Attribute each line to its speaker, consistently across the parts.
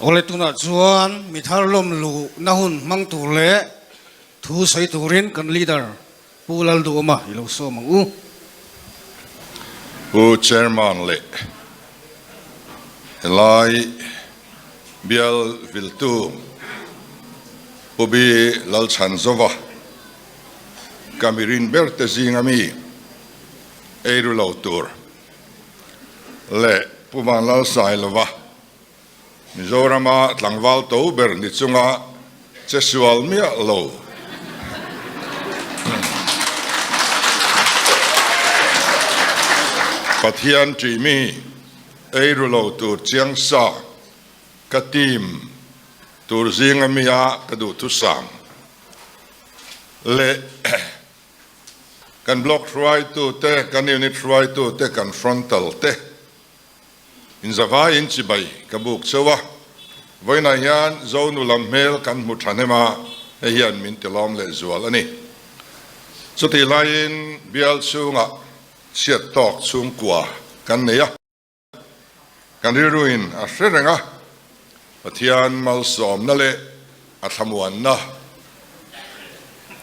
Speaker 1: Awle tunah chuan mi thar lawm luhna hun hmang tur leh thu sawi turin kan leader Pu Lalduhawma i lo sawm ang u.
Speaker 2: Pu Chairman leh helai bial viltu Pu Bi Lalchhanzova ka mirin berte zinga mi eiru lo tur leh Pu Vanlalsailova Mizorama tlangval to ber ni chunga che sual miah lo. Pathian ṭihmi ei ru lo tur chiang sa ka team tur zinga mi a ka duhthusam leh kan block hruaitute, kan unit hruaitute, kan frontal te Inzavaiin chibai ka buk cheu a, vawiinah hian Zonu lam hmel kan hmu thahnem a, hei hian min tilawm leh zual a ni. Chutih laiin bial chhungah chhiat tawk chhungkua kan nei a, kan rilruin a hre reng a, Pathian malsawmna leh a thlamuanna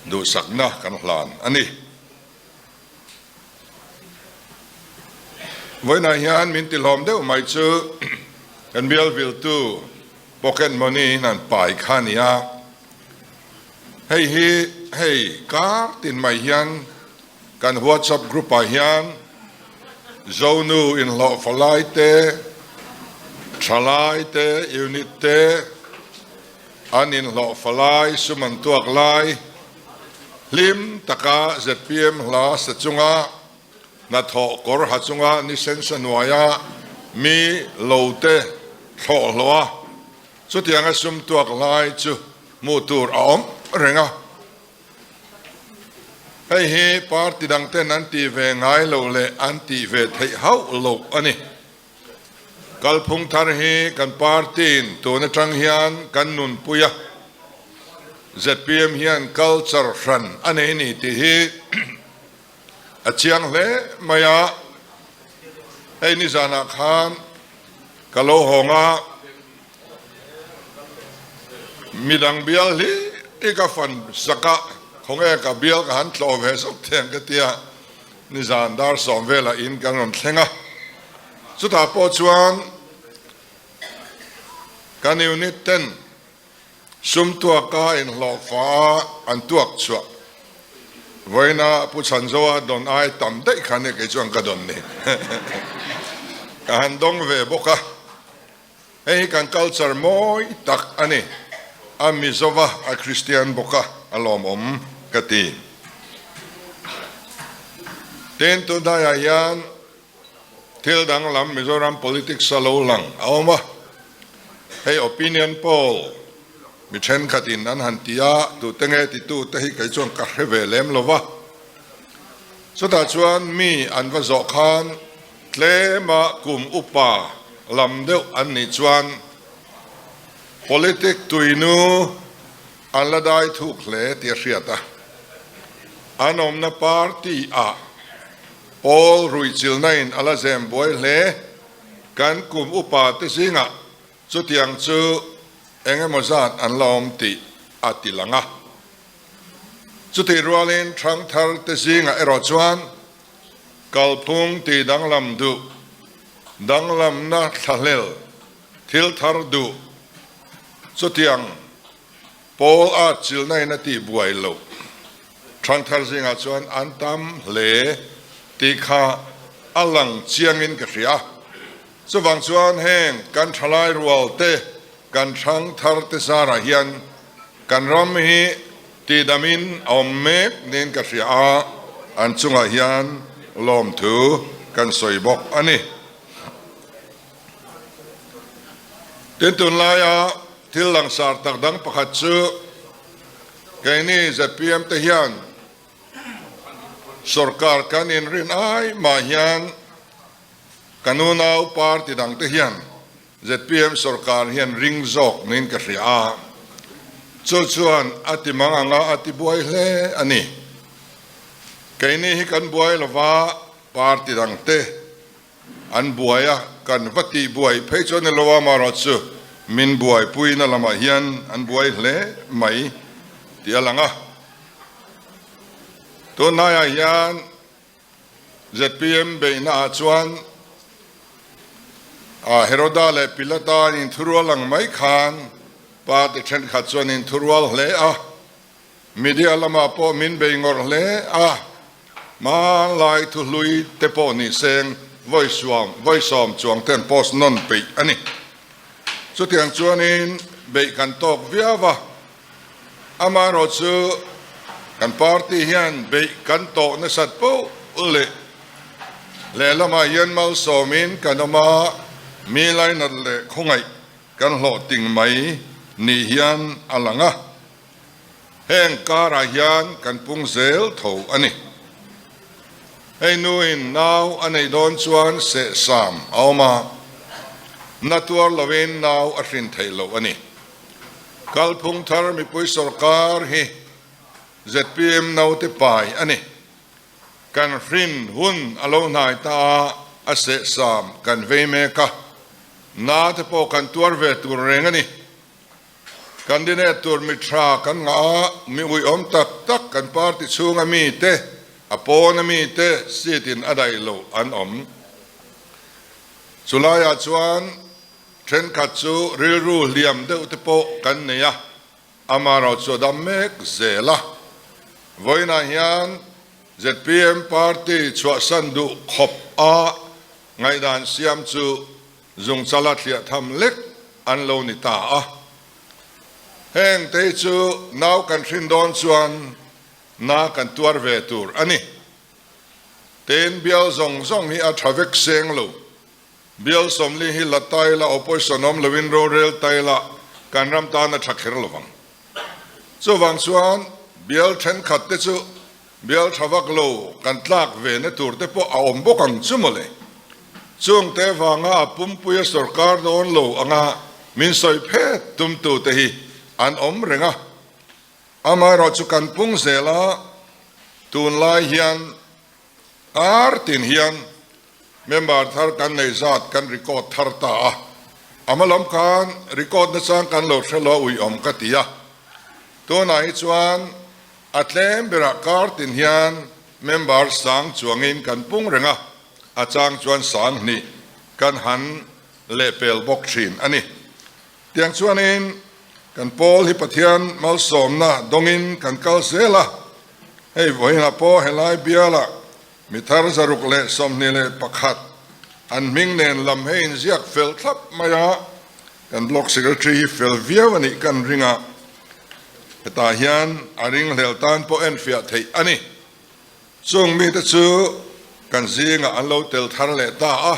Speaker 2: duhsakna kan hlan a ni. Vawiinah hian min tihlawm deuh mai chu kan bial viltu pocket money in an pai kha a ni a, hei hi hei kar tin mai hian kan WhatsApp group ah hian Zonu inhlawhfa lai te, thalai te, unit te an inhlawhfa lai, sum an tuak lai, Hlim taka zpm hla sa chunga hnathawh kawr ha chunga ni sensa hnuaia mi lo te thlawh hlawh a, chutianga sum tuak lai chu hmuh tur a awm reng a. Hei hi party dang ten an tih ve ngai loh leh an tih ve theih hauh loh a ni. Kalphung thar hi kan party-in tun atang hian kan nunpui a, zpm hian culture hran a nei ni tih hi a chiang hle mai a. Hei nizanah khan ka lo hawng a, midang bial hlir hi ka fan sak a, khawnge ka bial ka han tlawh ve zawk thei ang ka ti a. Nizan dar sawm velah in kan rawn thleng a, chutah pawh chuan kan unit ten sum tuaka inhlawhfa a an tuak chhuah vawiina Pu Chhanzoa dawn ai tam daih kha nia kei chuan ka dawn ni ka han dawng ve bawk a, hei hi kan culture mawi tak a ni, a Mizova a Kristian bawk a, a lawmawm ka ti. Tin, tunhnaiah hian thil danglam Mizoram politics a lo lang a awm a, hei opinion poll mi thenkhatin an han ti a, tute nge titute hi kei chuan ka hre ve lem lo va. Chutah chuan mi an va zawh khan tlema kum upa lam deuh an nih chuan politic tuinu An la dai thuk hle tih a hriat a, an awmna party ah pawl ruihchilhna in a la zem buai hle. Kan kum upa te zingah chutiang chu eng emaw zat an la awm tih a ti lang a. Chutih rualin thangthar te zingah erawh chuan kalphung tih danglam duh, danglamna thlahlel thil thar duh Chutiang pawl a chilna in a tih buai loh thangthar zingah chuan an tam hle tih kha a lang chiangin ka hria. Chuvang chuan heng kan thalai rual te, kan thangthar te zarah hian kan ram hi tihdamin a awm mek niin ka hria a, an chungah hian lawmthu kan sawi bawk a ni. Tin, tunlaia thil langsar tak dang pakhat chu keini zpm te hian sorkar kan inrin ai mah hian kan unau party dang te hian zpm sorkar hian ring zawk niin ka hria a, chu chuan a ti mang anga a ti buai hle a ni. Keini hi kan buai lova party dang te An buai a, kan va tih buai phei chuan ni lo a, amaherawhchu chu Min buaipuina lamah hian an buai hle mai tih a lang a. Tunlaiah hian zpm beihnaah chuan Heroda leh Pilata an inthurual ang mai khan party thenkhat chuan inthurual hle a, media lamah pawh min bei ngawrh hle a, hmanlai thuhlui te pawh ni seng vawisawm chuang ten post nawn peih a ni. Chutiang chuanin beih kan tawk viau a, amaherawh chu kan party hian beih kan tawh nasat poh leh lehlamah hian malsawmin kan awm a, mi lainat leh khawngaih kan hlawhting mai ni hian a lang a, heng karah hian kan pung zel tho a ni. Hei nuin nau a neih dawn chuan sehsam a awm a, na tuar loin nau a hrin theih loh a ni. Kalphung thar mipui sawrkar hi zpm naute pai a ni. Kan hrin hun a lo hnai ta a, a sehsam kan vei mek a, na te pawh kan tuar ve tur reng a ni. Candidate tur mi tha kan ngah a, mi uiawm tak tak kan party chhunga mi te, a pawna mi te seat in a daih loh an awm. Chulaiah chuan thenkhat chu rilru hliam deuh te pawh kan nei a, amaherawh chu a dam mek zel a. Vawiinah hian zpm party chhuahsan duh khawp a ngaihdan siam chu Zungchala thliah tham lek an lo ni ta a. Heng te hi chu nau kan hrin dawn chuan na kan tuar ve tur a ni. Tin, bial zawng zawng hi a tha vek seng lo. Bial sawmli hi la tai la, opposition awm loin rorel tai la, kan ram tan a tha kher lo vang. Chuvang chuan bial thenkhat te chu bial tha vak lo kan tlak ve na tur te pawh a awm bawk ang chu mawle. Chung te vanga a pumpuia sorkar dawn lo anga min sawi phet tumtu te hi an awm reng a. Amaherawh chu kan pung zel a, tunlai hian Ar tin hian member thar kan nei zat kan record thar ta a, a hma lam khan record nachang kan lo hre lo ui awm ka ti a. Tunah hi chuan a tlem berah kar tin hian member sang chuangin kan pung reng a, a chang chuan sang hnih kan han lehpel bawk thin a ni. Tiang chuanin kan pawl hi Pathian malsawmna dawngin kan kal zel a, Hei vawiinah pawh helai bialah mi thar 121 an hming nen lam hei inziak fel thlap mai a, kan Block Secretary hi fel viau a nih kan ring a, hetah hian a ringhlel tan pawh enfiah theih a ni. Chung mite chu kan zingah an lo tel thar leh ta a,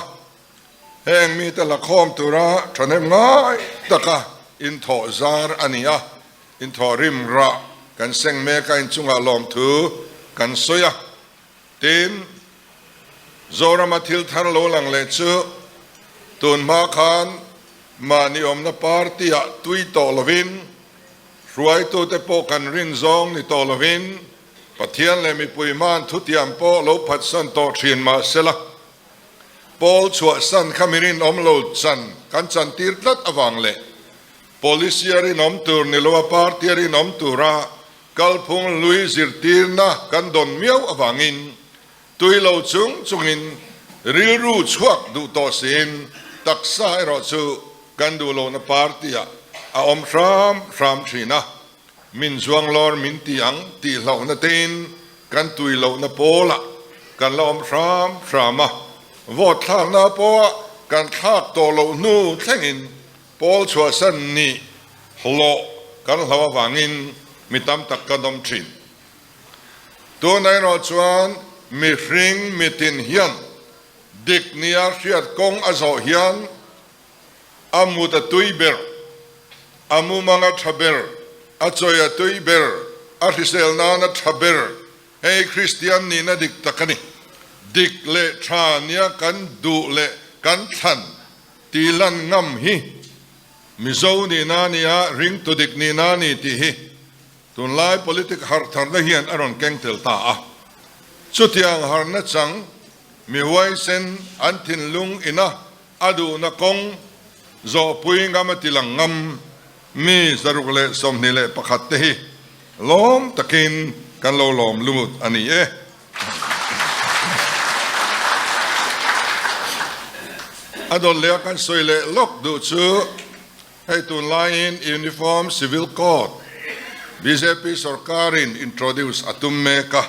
Speaker 2: heng mite lakhawm tura thahnem ngai taka inthawh zar a ni a. Inthawh rim rah kan seng mek a, inchungah lawmthu kan sawi a. Tin, Zorama thil thar lo lang leh chu tun hma khan mahni awmna party-ah tui tawh lovin, hruaitute pawh kan rin zawng ni tawh lovin, Pathian leh mipui hma'n thutiam pawh lo phatsan tawh thin mah sela, Pawl chhuahsan kha mi rinawm lo chan kan chantir tlat avang leh Policy a rinawm tur ni lo a party a rinawm tura kalphung lui zirtirna kan dawn miau avangin tui lo chung chungin rilru chhuak duh tawh siin taksa erawh chu kan duh lohna party ah a awm hram hram thin a, min zuanglawr min ti ang tih hlauhna tein kan tui lohna pawlah kan la awm hram hram a, vote thlakna pawha kan thlak tawh loh hnu thlengin Pawl chhuahsan nih hlawh kan hlo avangin mi tam tak kan awm thin. Tunah erawh chuan mihring mitin hian dik nia hriat kawng a zawh hian a mut a tui ber, a mumang a tha ber, a chawi a tui ber, a hrisel nan a tha ber. Hei Kristian nihna dik tak a ni. Dik leh tha nia kan duh leh kan thlan Tih lan ngam hi Mizo nihna a ni a, ringtu dik nihna a ni tih hi tunlai politic harh tharna hian a rawn keng tel ta a. Chutiang harhna chang mi huaisen an thinlung ina a duhna kawng. Zawhpui ngam a ti lang ngam mi 121 te hi lawm takin kan lo lawm lut a ni e. A dawt leh a kan sawi leh lawk duh chu hei tunlaiin Uniform Civil Code bjp sorkarin introduce a tum mek a,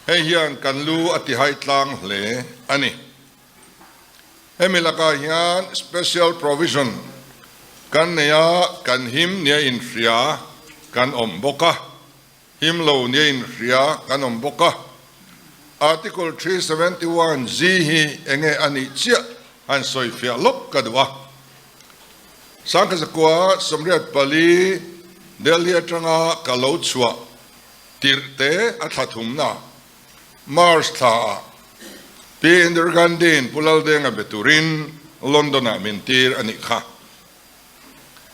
Speaker 2: hei hian kan lu a tihai tlang hle a ni. Hemi lakah hian special provision kan nei a, kan him nia inhria kan awm bawk a, him lo nia inhria kan awm bawk a. Article 371 G hi enge a nih chiah han sawifiah lawk ka duh a. Sangkhazakua 84 Delhi atanga ka lo chhuah tirh te a thla thumna March thlaah Pi Indira Gandhi-in Pu Laldenga be turin London-ah min tir a nih kha.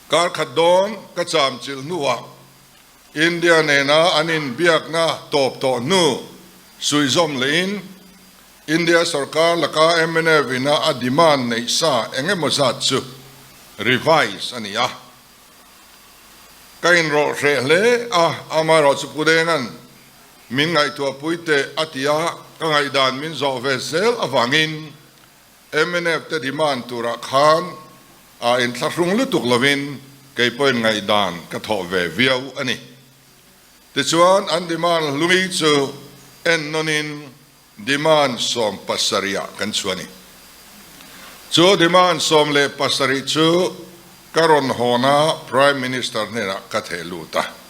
Speaker 2: Kar khat dawn ka cham chilh hnuah India nena an inbiakna tawp tawh hnu suihzawm lehin India sorkar laka mnf ina a demand neih sa eng emaw zat chu revise a ni a. Ka inrawlh hreh hle a, amaherawhchu Pu Denga'n Min ngaihtuahpui teh a ti a, ka ngaihdan min zawh ve zel avangin mnf te demand turah khan a inthlahrung lutuk lovin kei pawhin ngaihdan ka thawh ve viau a ni. Tichuan an demand hlui chu en nawnin demand 17 ah kan chhuah a ni. Chu demand 17 chu ka rawn hawn a, Prime Minister hnenah ka theh lut a.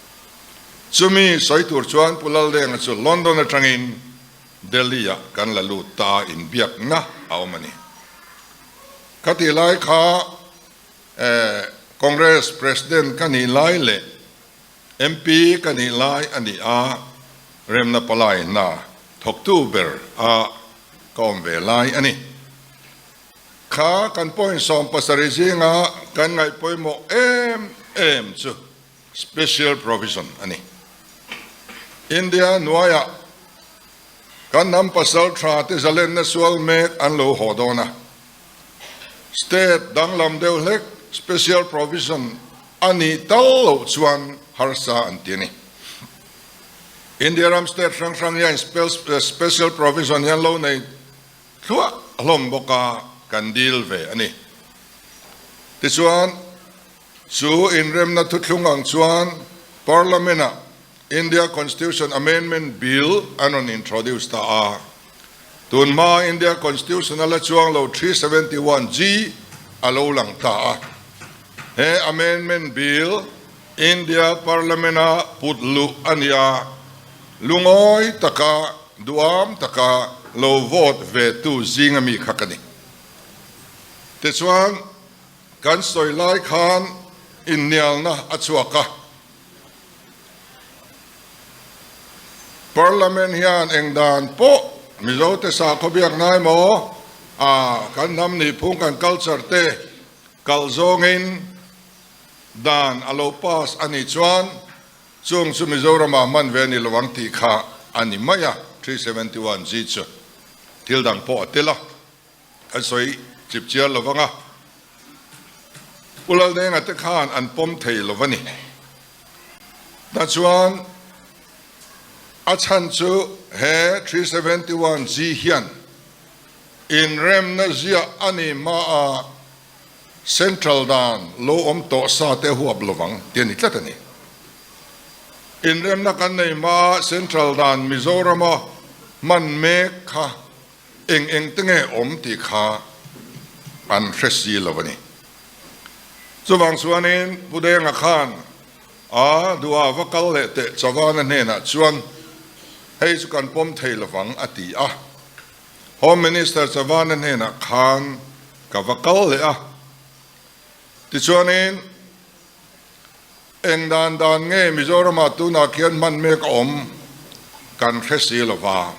Speaker 2: Chumi sawi tur chuan Pu Laldenga chu London atangin Delhi ah kan la lut ta inbiakna a awm a ni. Khatih lai kha Congress President ka nih lai leh MP ka nih lai a ni a, remna palai hna thawktu ber a ka awm ve lai a ni. Kha kan point 70 zinga kan ngaih pawimawh em em chu special provision a ni. India hnuaiah kan hnam pasal tha te zalenna sual mek an lo haw dawn a. State danglam deuh hlek special provision a nih tal loh chuan harsa an ti a ni. India ram state hrang hrang hian special provision hian lo nei thluah hlawm bawk a kan dil ve a ni. Tichuan, chu inremna thuthlung ang chuan Parliament-ah India Constitution Amendment Bill an rawn introduce ta a. Tun hma India Constitution a la chuang lo 371G a lo lang ta a. He Amendment Bill India Parliament a put luh a ni a, lungawi taka duham taka lo vote ve tu zinga mi kha ka ni. Tichuan, kan sawi lai khan innialna a chhuak a. Parliament hian eng dan pawh Mizote sakhaw biak ngai maw? A, kan hnam nihphung, kan culture te kalh zawngin dan a lo pass a nih chuan chung chu Mizoramah hman ve a ni lo ang tih kha a ni mai a, 371 G chu thil dang pawh a tel a. Kan sawi chip chiar lo vang a, Pu Laldenga te khan an pawm thei lo va ni. Tah chuan a chhan chu he 371 G hian inremna ziah a ni hma a Central dan lo awm tawh sa te huap lo vang ti a ni tlat a ni. Inremna kan nei hma a Central dan Mizorama hman mek kha Eng eng te nge awm tih kha an hre si lo a ni. Chuvang chuanin Pu Denga khan a duha va kal leh teh Chavana hnenah chuan hei chu kan pawm thei lovang a ti a. Home Minister Chavana hnenah khan ka va kal leh a. Tichuanin eng dan dan nge Mizoramah tunah khian hman mek a awm kan hre si lo va,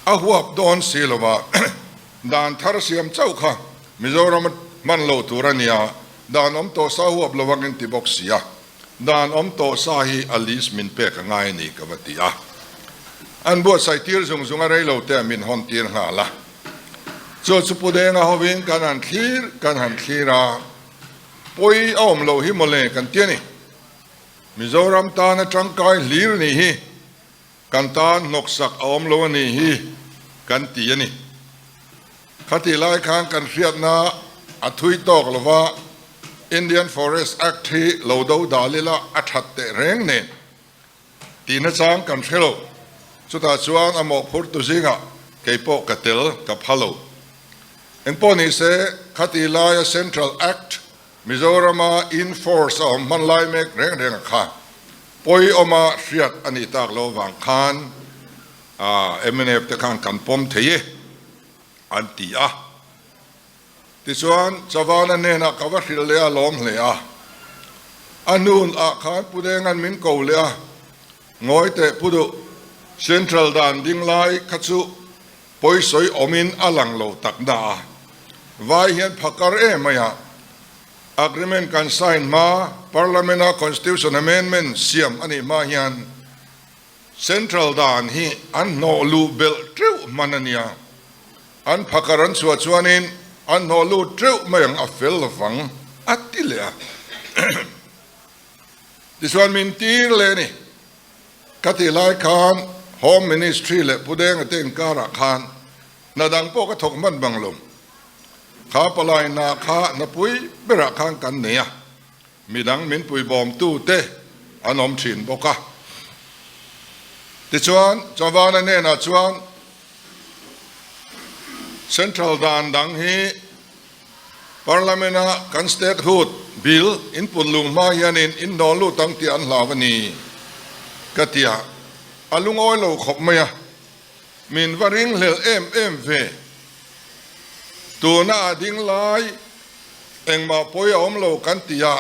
Speaker 2: a huap dawn si lo va, dan thar siam chauh kha Mizoram hman lo tur a nia, dan awm tawh sa huap lo angin ti bawk si a, dan awm tawh sa hi a list min pek a ngai a ni ka va ti a. An buatsaih tir zung zung a rei lo te a min hawn tir nghal a. Chu chu Pu Denga hovin kan han thlir kan han thlir a, pawi a awm loh hi mawle kan ti a ni. Mizoram tana tangkai hlir nih hi kan tan hnawksak a awm lo a nih hi kan ti a ni. Khatih lai khan kan hriatna a thui tawk lova Indian Forest Act hi lo do dal ila a that teh reng nen tihna chang kan hre lo. Chutah chuan a mawhphurtu zingah kei pawh ka tel ka pha lo. Engpawh ni se khatih laia Central Act Mizorama in force a awm hman lai mek reng reng a kha pawi awma hriat a nih tak lo vang khan mnf te khan kan pawm thei e an ti a. Tichuan Chavana hnenah ka va hrilh leh a lawm hle a. A hnun ah khan Pu Denga'n min ko leh a, Ngawi teh Pu Duh, Central dan ding lai kha chu Pawisawi awmin a lang lo tak na a, vai hian phakar em mai a, agreement kan sign hma Parliament a Constitution Amendment siam a nih hma hian Central dan hi an hnawh luh belh teuh hman a nia, an phakar an chhuah chuanin an hnawh lut teuh mai ang a fel lovang a ti leh a. Tichuan min tir leh a ni. Ka tih lai khan Home Ministry leh Pu Denga te inkarah khan hna dang pawh ka thawk hman bang lo. Kha palai hna kha hna pui berah khan kan nei a, midang min puibawmtu te an awm thin bawk a. Tichuan, Chavana hnenah chuan Central dan dang hi Parliament-a kan Statehood Bill input lung hma hianin inhnawl lut ang tih an hlau a ni ka ti a, a lungawi lo khawp mai a, min va ringhlel em em ve. Tuna a ding lai engmah pawi a awm lo kan ti a,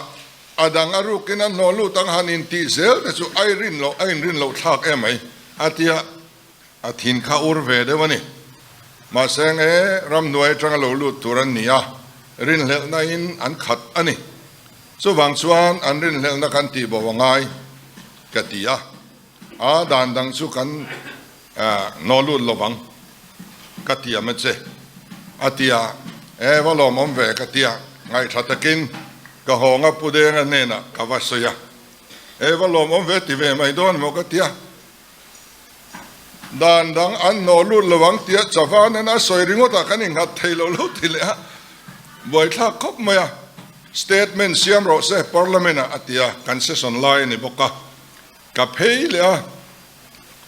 Speaker 2: a dang a rukin a hnawl lut ang han intih zel te chu a inrin loh a inrin loh thlak em mai a ti a. A thin kha ur ve deuh a ni. Mahse nge ramhnuai atanga lo lut tur an ni a, rinhlelhna in an khat a ni. Chuvang chuan an rinhlelhna kan tih bo a ngai ka ti a, a dan dang chu kan naw lut lovang ka ti a mache a ti a, e va lawmawm ve ka ti a, ngaihthla takin ka hawnga Pu Denga hnenah ka va sawi a, e va lawmawm ve ti ve mai dawn maw ka ti a. Dan dang an hnawh lut lo ang tia Chavan in a sawi ringawt ah kan inghat thei lo lo ti leh a, buaithlak khawp mai a, statement siam rawh se Parliament ah a ti a, kan session lai a ni bawk a, ka phei leh a,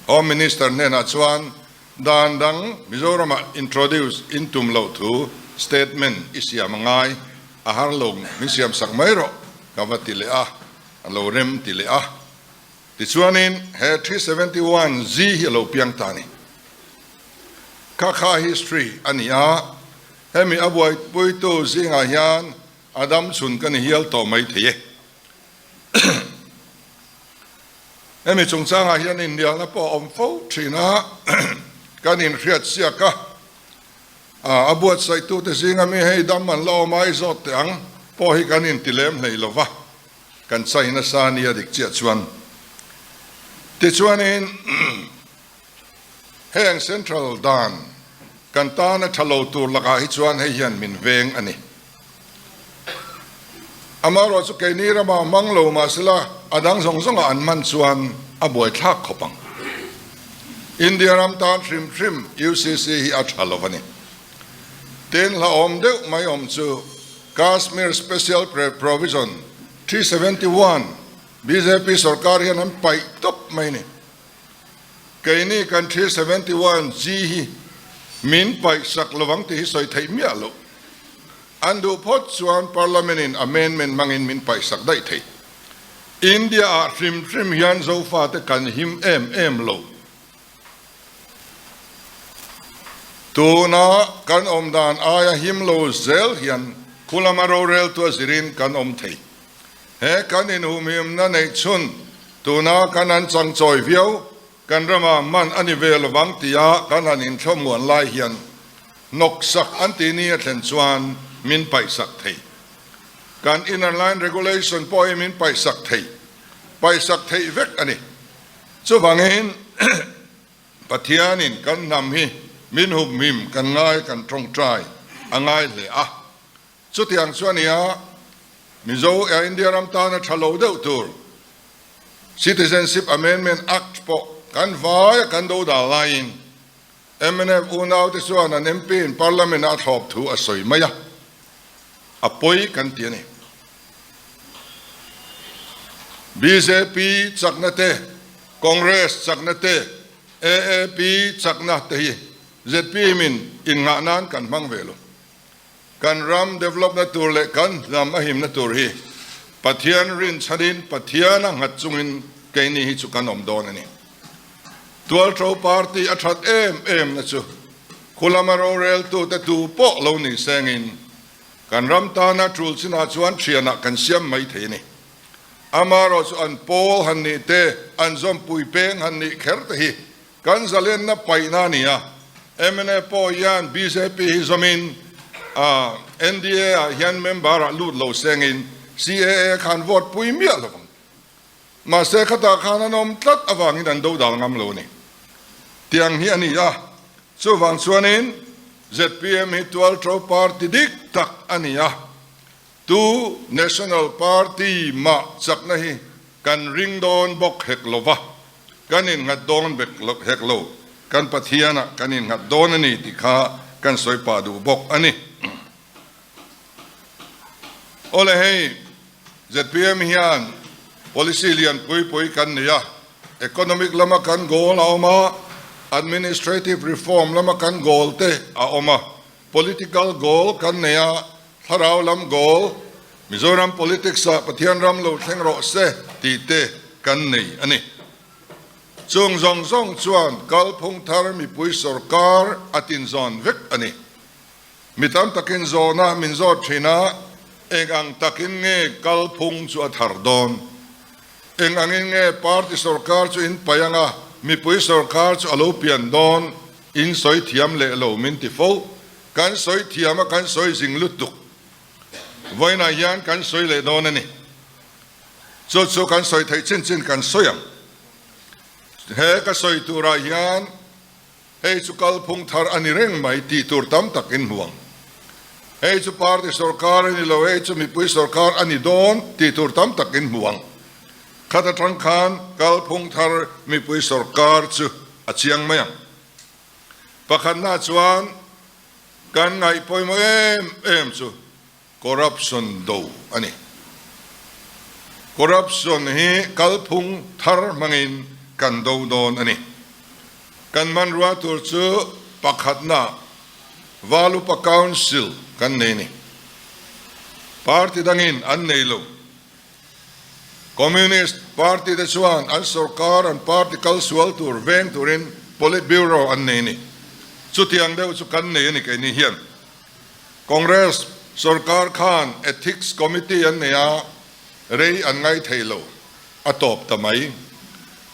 Speaker 2: Home Minister hnenah chuan dan dang Mizoram ah introduce in tum loh thu statement i siam a ngai, a har lo min siam sak mai rawh ka va ti leh a, a lo rem ti leh a. Tichuanin he 371 Z hi a lo piang ta a ni. Kha kha history a ni a, hemi a buaipuitu zingah hian a dam chhun ka ni hial tawh mai thei e. Hemi chungchangah hian inhnialna pawh a awm fo thin a, kan inhriat siak a, a buatsaihtute zinga mi hei dam an la awm a, i zawt teh ang pawh hi kan inti lem hlei lo va. Kan chai nasa nia dik chiah chuan. Tichuanin heng Central dan kan tana tha lo tur lakah hi chuan hei hian min veng a ni. Amaherawh chu keini ramah hmang lo mahsela a dang zawng zawngah an hman chuan a buaithlak khawp ang. India ram tan hrim hrim UCC hi a tha lo a ni. Tin hlauhawm deuh mai awm chu Kashmir Special Provision 371 bjp sorkar hian an paih tawp mai ni. Keini kan 371 G hi min paih sak lovang tih hi sawi theih miah loh. An duh phawt chuan Parliament in amendment hmangin min paih sak daih thei. India ah hrim hrim hian Zofate kan him em em lo. Tuna kan awm dan aia him lo zel hian khulama roreltu a zirin kan awm thei. He kan inhumhimna neih chhun tuna kan han changchawi viau, kan rama man a ni ve lovang tia kan han inthlawmuan lai hian hnawksak an tih ni a thlen chuan min paihsak thei. Kan inner line regulation pawh hi min paihsak thei, paihsak theih vek a ni. Chuvangin Pathianin kan hnam hi min humhim kan ngai kan tawngtai. a ngai hle a. Chutiang chu a nia, Mizo eh India ram tana tha lo deuh tur Citizenship Amendment Act pawh kan vaia kan do dal laiin mnf unaute chuan an MP in Parliament a thlawp thu a sawi mai a, a pawi kan ti a ni. Bjp chakna te, Congress chakna te, AAP chakna te hi zpm in inngah nan kan hmang ve lo. Kan ram develop na tur leh kan hnam a himna tur hi Pathian rinchhanin Pathian a nghat chungin keini hi chu kan awm dawn a ni. Tualtho party a that em em na chu khulama roreltute tu pawh lo ni sengin kan ram tana tul chinah chuan thianah kan siam mai thei a ni. Amaherawh chu an pawl han nih te, an zawmpui peng han nih kher te hi Kan zalenna paihna a ni a, mnf pawh hian bjp hi zawmin NDA ah hian member ah lut lo sengin CAA khan vote pui miah lo vang. Mahse khatah khan an awm tlat avangin an do dal ngam lo a ni. Tiang hi a ni a, chuvang chuanin zpm hi tualtho party dik tak a ni a, tu national party mah chakna hi kan ring dawn bawk hek lo va. Kan innghat dawn vek hek lo, kan Pathianah kan innghat dawn a ni tih kha kan sawi pah duh bawk a ni. Awle hei, zpm hian policy lian pui pui kan nei a, economic lama kan goal a awm a, administrative reform lama kan goal te a awm a, political goal kan nei a, Thlarau lam goal, Mizoram politics ah Pathian ram lo thleng rawh se tih te kan nei a ni. Chung zawng zawng chuan kalphung thar mipui sorkar a tinzawn vek a ni. Mi tam takin zawhna min zawt thin a, eng ang takin nge kalphung chu a thar dawn? Eng angin nge party sorkar chu in paih anga mipui sorkar chu a lo pian dawn? In sawi thiam leh lo min ti fo. Kan sawi thiam a, kan sawi zing lutuk. Vawiinah hian kan sawi leh dawn a ni. Chu chu kan sawi theih chin chin kan sawi ang. He ka sawi turah hian hei chu kalphung thar a ni reng mai tih tur tam tak in hmu ang. Hei chu party sorkar a ni lo, hei chu mipui sorkar a ni dawn tih tur tam tak in hmu ang. Khat atang khan kalphung thar mipui sorkar chu a chiang mai ang. Pakhatna chuan kan ngaih pawimawh em em chu corruption do a ni. Corruption hi kalphung thar hmangin kan do dawn a ni. Kan hmanrua tur chu pakhatna Valupa Council kan nei a ni. Party dangin an nei lo. Communist Party te chuan an sorkar an party kal sual tur veng turin Politburo an nei a ni. Chutiang deuh chu kan nei a ni keini hian. Congress sorkar khan Ethics Committee an nei a, rei an ngai thei lo, a tawp ta mai.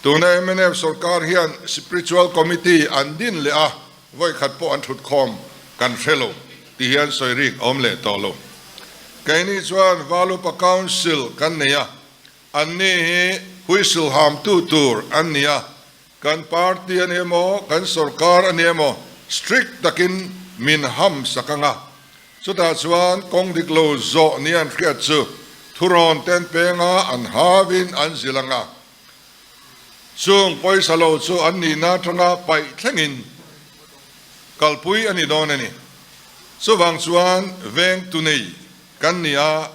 Speaker 2: Tuna mnf sorkar hian Spiritual Committee an din leh a, Vawikhat pawh an thut khawm kan hre lo ti hian sawi rik a awm leh tawh lo. Keini chuan Valupa Council kan nei a, anni hi whistle hamtu tur an ni a, kan party a ni emaw, kan sorkar a ni emaw strict takin min ham sak ang a, chutah chuan kawng dik lo zawh ni an hriat chu thurawn ten penga an havin an zilh ang a. Chung pawisa lo chu an nihna atanga paih thlengin kalpui a ni dawn a ni. Chuvang chuan veng tu nei kan ni a,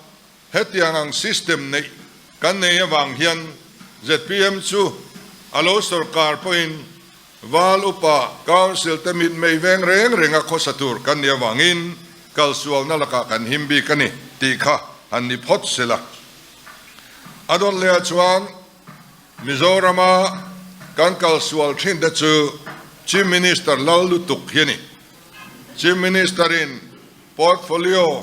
Speaker 2: hetiang ang system neih kan nei avang hian zpm chu a lo sorkar pawhin Val Upa Council te mitmei veng reng renga khawsa tur kan nih avangin kalsualna lakah kan him bik a ni tih kha han ni phawt sela. A dawt leh ah chuan Mizorama kan kalsual thin te chu Chief Minister lal lutuk hi a ni. Chief Minister in portfolio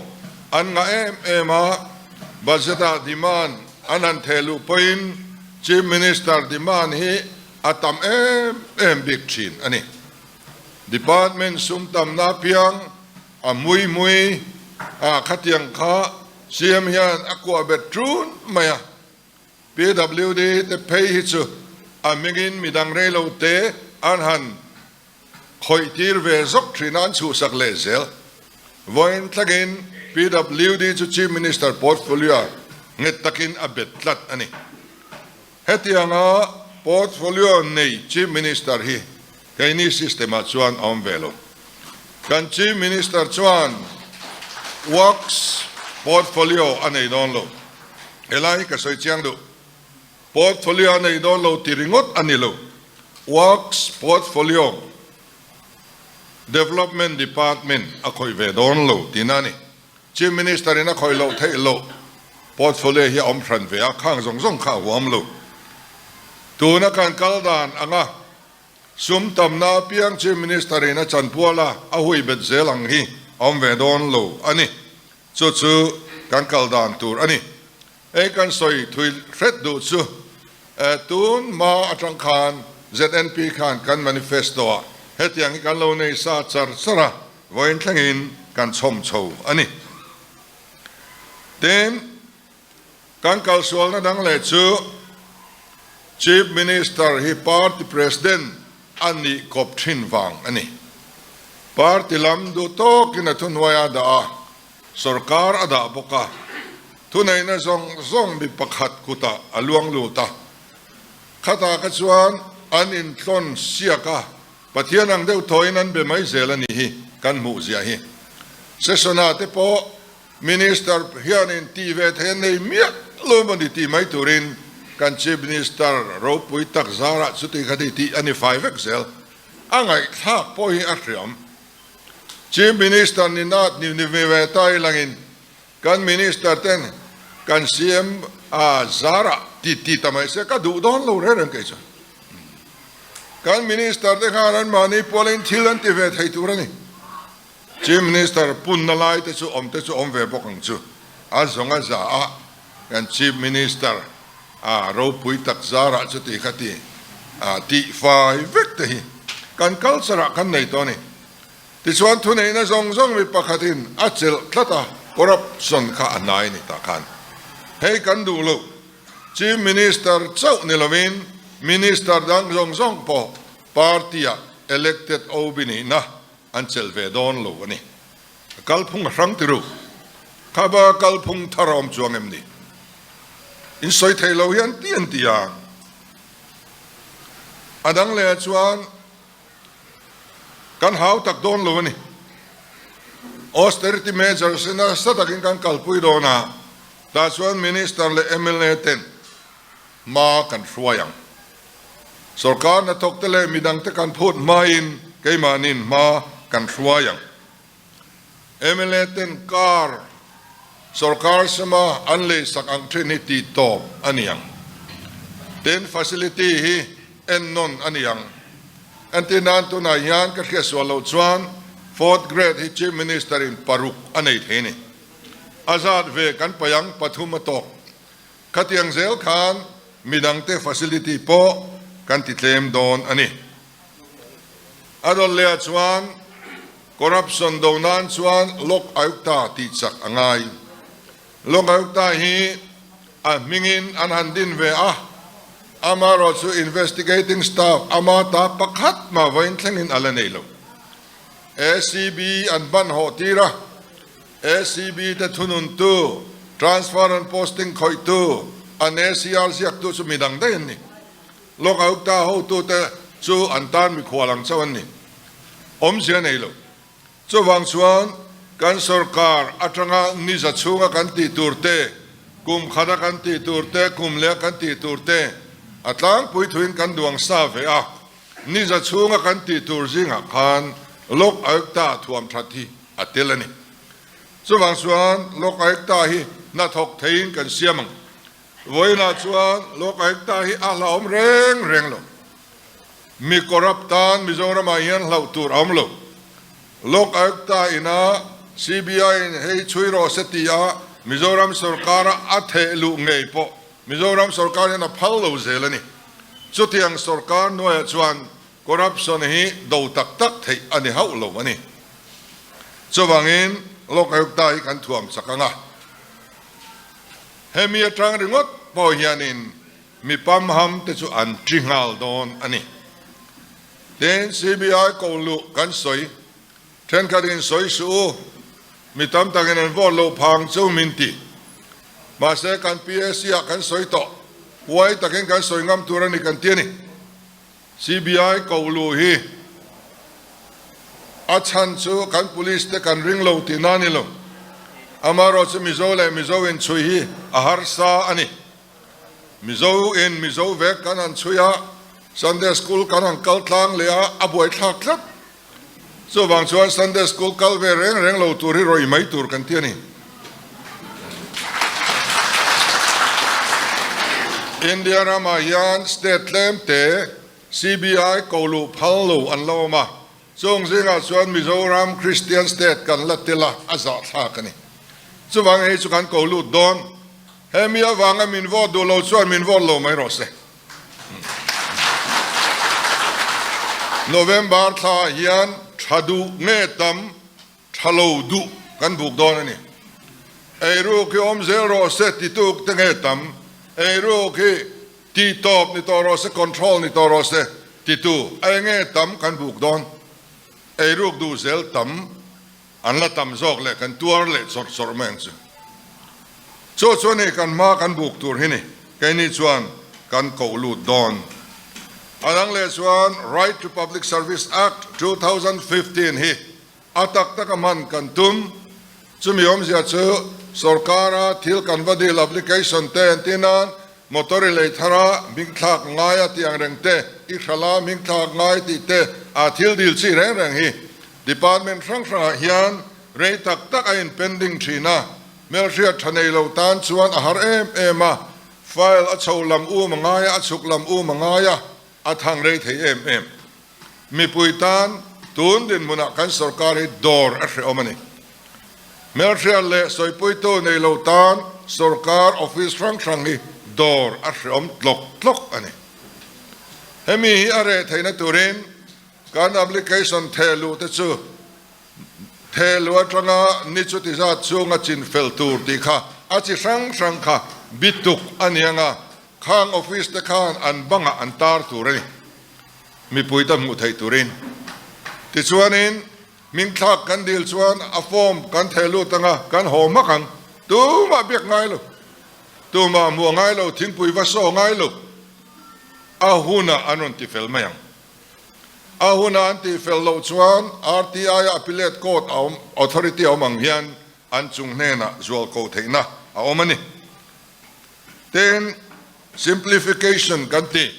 Speaker 2: an ngah em em a, budget ah demand an han theh luh pawhin Chief Minister demand hi a tam em em bik thin a ni. Department sum tamna apiang a hmui hmui a khatiang kha CM hian a kuah bet ṭun mai a, PWD te phei hi chu a hmingin midang rei lo te an han khawih tir ve zawk thin a, an chhuhsak leh zel. Vawiin thlengin PWD chu Chief Minister portfolio nghet takin a bet tlat a ni. Hetianga portfolio nei Chief Minister hi keini system-ah chuan a awm ve lo. Kan Chief Minister chuan Works portfolio a nei dawn lo. Helai hi ka sawi chiang duh. Portfolio a nei dawn lo ti ringawt a ni lo. Works portfolio Development Department a khawih ve dawn lo tihna a ni. Chief Minister in a khawih loh theih loh portfolio hi a awm hran ve a, khang zawng zawng kha a huam lo. Tuna kan kal dan anga sum tamna apiang Chief Minister in a chanpual a, a hui bet zel ang hi a awm ve dawn lo a ni. Chu chu kan kal dan tur a ni. Hei kan sawi thui hret duh chu tun hma atang khan ZNP khan kan manifesto ah hetiang hi kan lo nei sa char char a, vawiin thlengin kan chhawm chho a ni. Tin, kan kalsualna dang leh chu Chief Minister hi party president a nih kawp thin vang a ni. Party lam duh tawkin a thuhnuai a dah a, Sorkar a dah bawk a, thuneihna zawng zawng mi pakhat kutah a luang lut a. Khatah kha chuan an intlawn siak a, Pathian ang deuh thawiin an be mai zel a nih hi kan hmuh ziah hi. Session-ah te pawh Minister hianin tih ve thei an nei miah lo emaw ni tih mai turin kan Chief Minister ropui tak zarah chuti khati tih a ni fai vek zel. A ngaihthlak pawh hi a hriam. Chief Minister ni nat ni ni ve ta ilangin kan Minister ten kan CM a zarah ti ti ta mai se ka duh dawn lo reng reng kei chuan. Kan Minister te khan an mahni pualin thil an ti ve thei tur a ni. Chief Minister punna lai te chu awm te chu awm ve bawk ang chu. A zawng a za a kan Chief Minister a ropui tak zarah chuti kha ti a tih fai vek te hi kan culture ah kan nei tawh a ni. Tichuan thuneihna zawng zawng mi pakhatin a chelh tlat a, corruption kha a hnai ni tah khan hei kan duh loh. Chief Minister chauh ni lovin Minister dang zawng zawng pawh party ah elected OB nihna an chelh ve dawn lo a ni. A kalphung a hrang ti ru. Kha ba kalphung thar a awm chuang em ni? In sawi thei lo hi an ti an ti a. A dang leh ah chuan kan hau tak dawn lo a ni. Austerity measures hi nasa takin kan kalpui dawn a, tah chuan Minister leh mla ten hma kan hruai ang. Sorkar hnathawk te leh midang te kan phut hmain keimahniin hma kan hruai ang. Mla ten car sorkar sema an leisak ang thin hi tih tawp a ni ang. Tin, facility hi ennawn a ni ang. Entir nan tunah hian ka hriatsual loh chuan fourth grade hi Chief Minister in paruk a nei thei a ni. A zat ve kan paih ang pathum a tawk. Khatiang zel khan midangte facility pawh kan ti tlem dawn a ni. A rawn leh ah chuan corruption do nan chuan Lok Ayukta tih chak a ngai. Lok Ayukta hi a hmingin an han din ve a, amaherawh chu investigating staff ama ta pakhat mah vawiin thlengin a la nei lo. ACB an hman hawh tir a, ACB te thununtu, transfer and posting khawihtu, an ACR ziaktu chu midang daih an ni. Lok Ayukta hotute chu an tan mikhual ang chauh an ni. Awmzia nei lo. Chuvang chuan kan sorkar atanga niza chhunga kan tih tur te, kum khata kan tih tur te, kum leh kan tih tur te a tlangpui thuin kan duang sa ve a. Niza chhunga kan tih tur zingah khan Lok Ayukta thuam that hi a tel a ni. Chuvang chuan Lok Ayukta hi hnathawk theiin kan siam ang. Vawiinah chuan Lok Ayukta hi a hlauhawm reng reng lo. Mi corrupt tan Mizoramah hian hlauh tur a awm lo. Lok Ayukta ina CBI in hei chhui rawh se ti a Mizoram sorkara a theh luh ngei pawh Mizoram sorkar hian a phal lo zel a ni. Chutiang sorkar hnuaiah chuan Corruption hi do tak tak theih a ni hauh lo a ni. Chuvangin Lok Ayukta hi kan thuam chak ang a. Hemi atang ringawt pawh hianin mi pamham te chu an ṭi nghal dawn a ni. Tin, CBI ko luh kan sawi, thenkhatin sawi suh u. Mi tam takin an vote loh phang chu min ti. Mahse kan PAC ah kan sawi tawh. Huai takin kan sawi ngam tur a ni kan ti a ni. CBI ko lu hi a chhan chu kan police te kan ring lo tihna a ni lo. Amaherawh chu Mizo leh Mizo inchhui hi a harsa a ni. Mizo in Mizo vek kan han chhui a, Sunday School kan han kal tlang leh a, a buaithlak tlat. Chuvang chuan Sunday School kal ve reng reng lo tur hi rawih mai tur kan ti a ni. India ramah hian state tlem te CBI ko luh phal lo an lo awm a, chung zingah chuan Mizoram Christian state kan la tel a, a zahthlak a ni. Chuvang hei chu kan ko lut dawn. Hemi avanga min vote duh lo chuan min vote lo mai rawh se. November thla hian tha duh nge tam tha lo duh kan buk dawn a ni. Eiruk hi awm zel rawh se ti tuk te nge tam, eiruk hi tih tawp ni tawh rawh se, control ni tawh rawh se ti tu ei nge tam kan buk dawn. Eiruk duh zel tam An la tam zawk leh kan tuar leh chawrh chawrh mai ang chu. Chu chuan hei kan hma kan buk tur hi ni, keini chuan kan koh lut dawn. A dang leh chuan Right to Public Service Act 2015 hi a tak taka hman kan tum. Chumi awmzia chu sorkara thil kan va dil application te entir nan Motor i lei thar a, hming thlak ngai a tih ang reng te, i hralh a, hming thlak ngai tih te a thil dil chi reng reng hi department hrang hrangah hian rei tak tak a in pending thin a, hmelhriat tha nei lo tan chuan a har em em a, file a chho lam um a ngai a, a chhuk lam um a ngai a, a thang rei thei em em. Mipui tan tun dinhmunah kan sorkar hi dawr a hrehawm a ni. Hmelhriat leh sawipuitu nei lo tan sorkar office hrang hrang hi dawr a hrehawm tlawk tlawk a ni. Hemi hi a reh theihna turin kan application theh luh te chu theh luh atanga ni chuti zat chhunga chin fel tur tih kha a chi hrang hrang kha bituk a ni anga Khang office te khan an bangah an tar tur a ni, mipui te hmuh theih turin. Tichuanin hmingthlak kan dil chuan a form kan theh lut anga kan haw hmak ang. Tumah biak ngai lo, tumah hmuh ngai lo, thingpui va saw ngai lo. A hunah an rawn ti fel mai ang. A hunah an tih fel loh chuan RTI a appellate court a awm, authority a awm ang hian an chung hnenah zual ko theihna a awm a ni. Tin, simplification kan ti,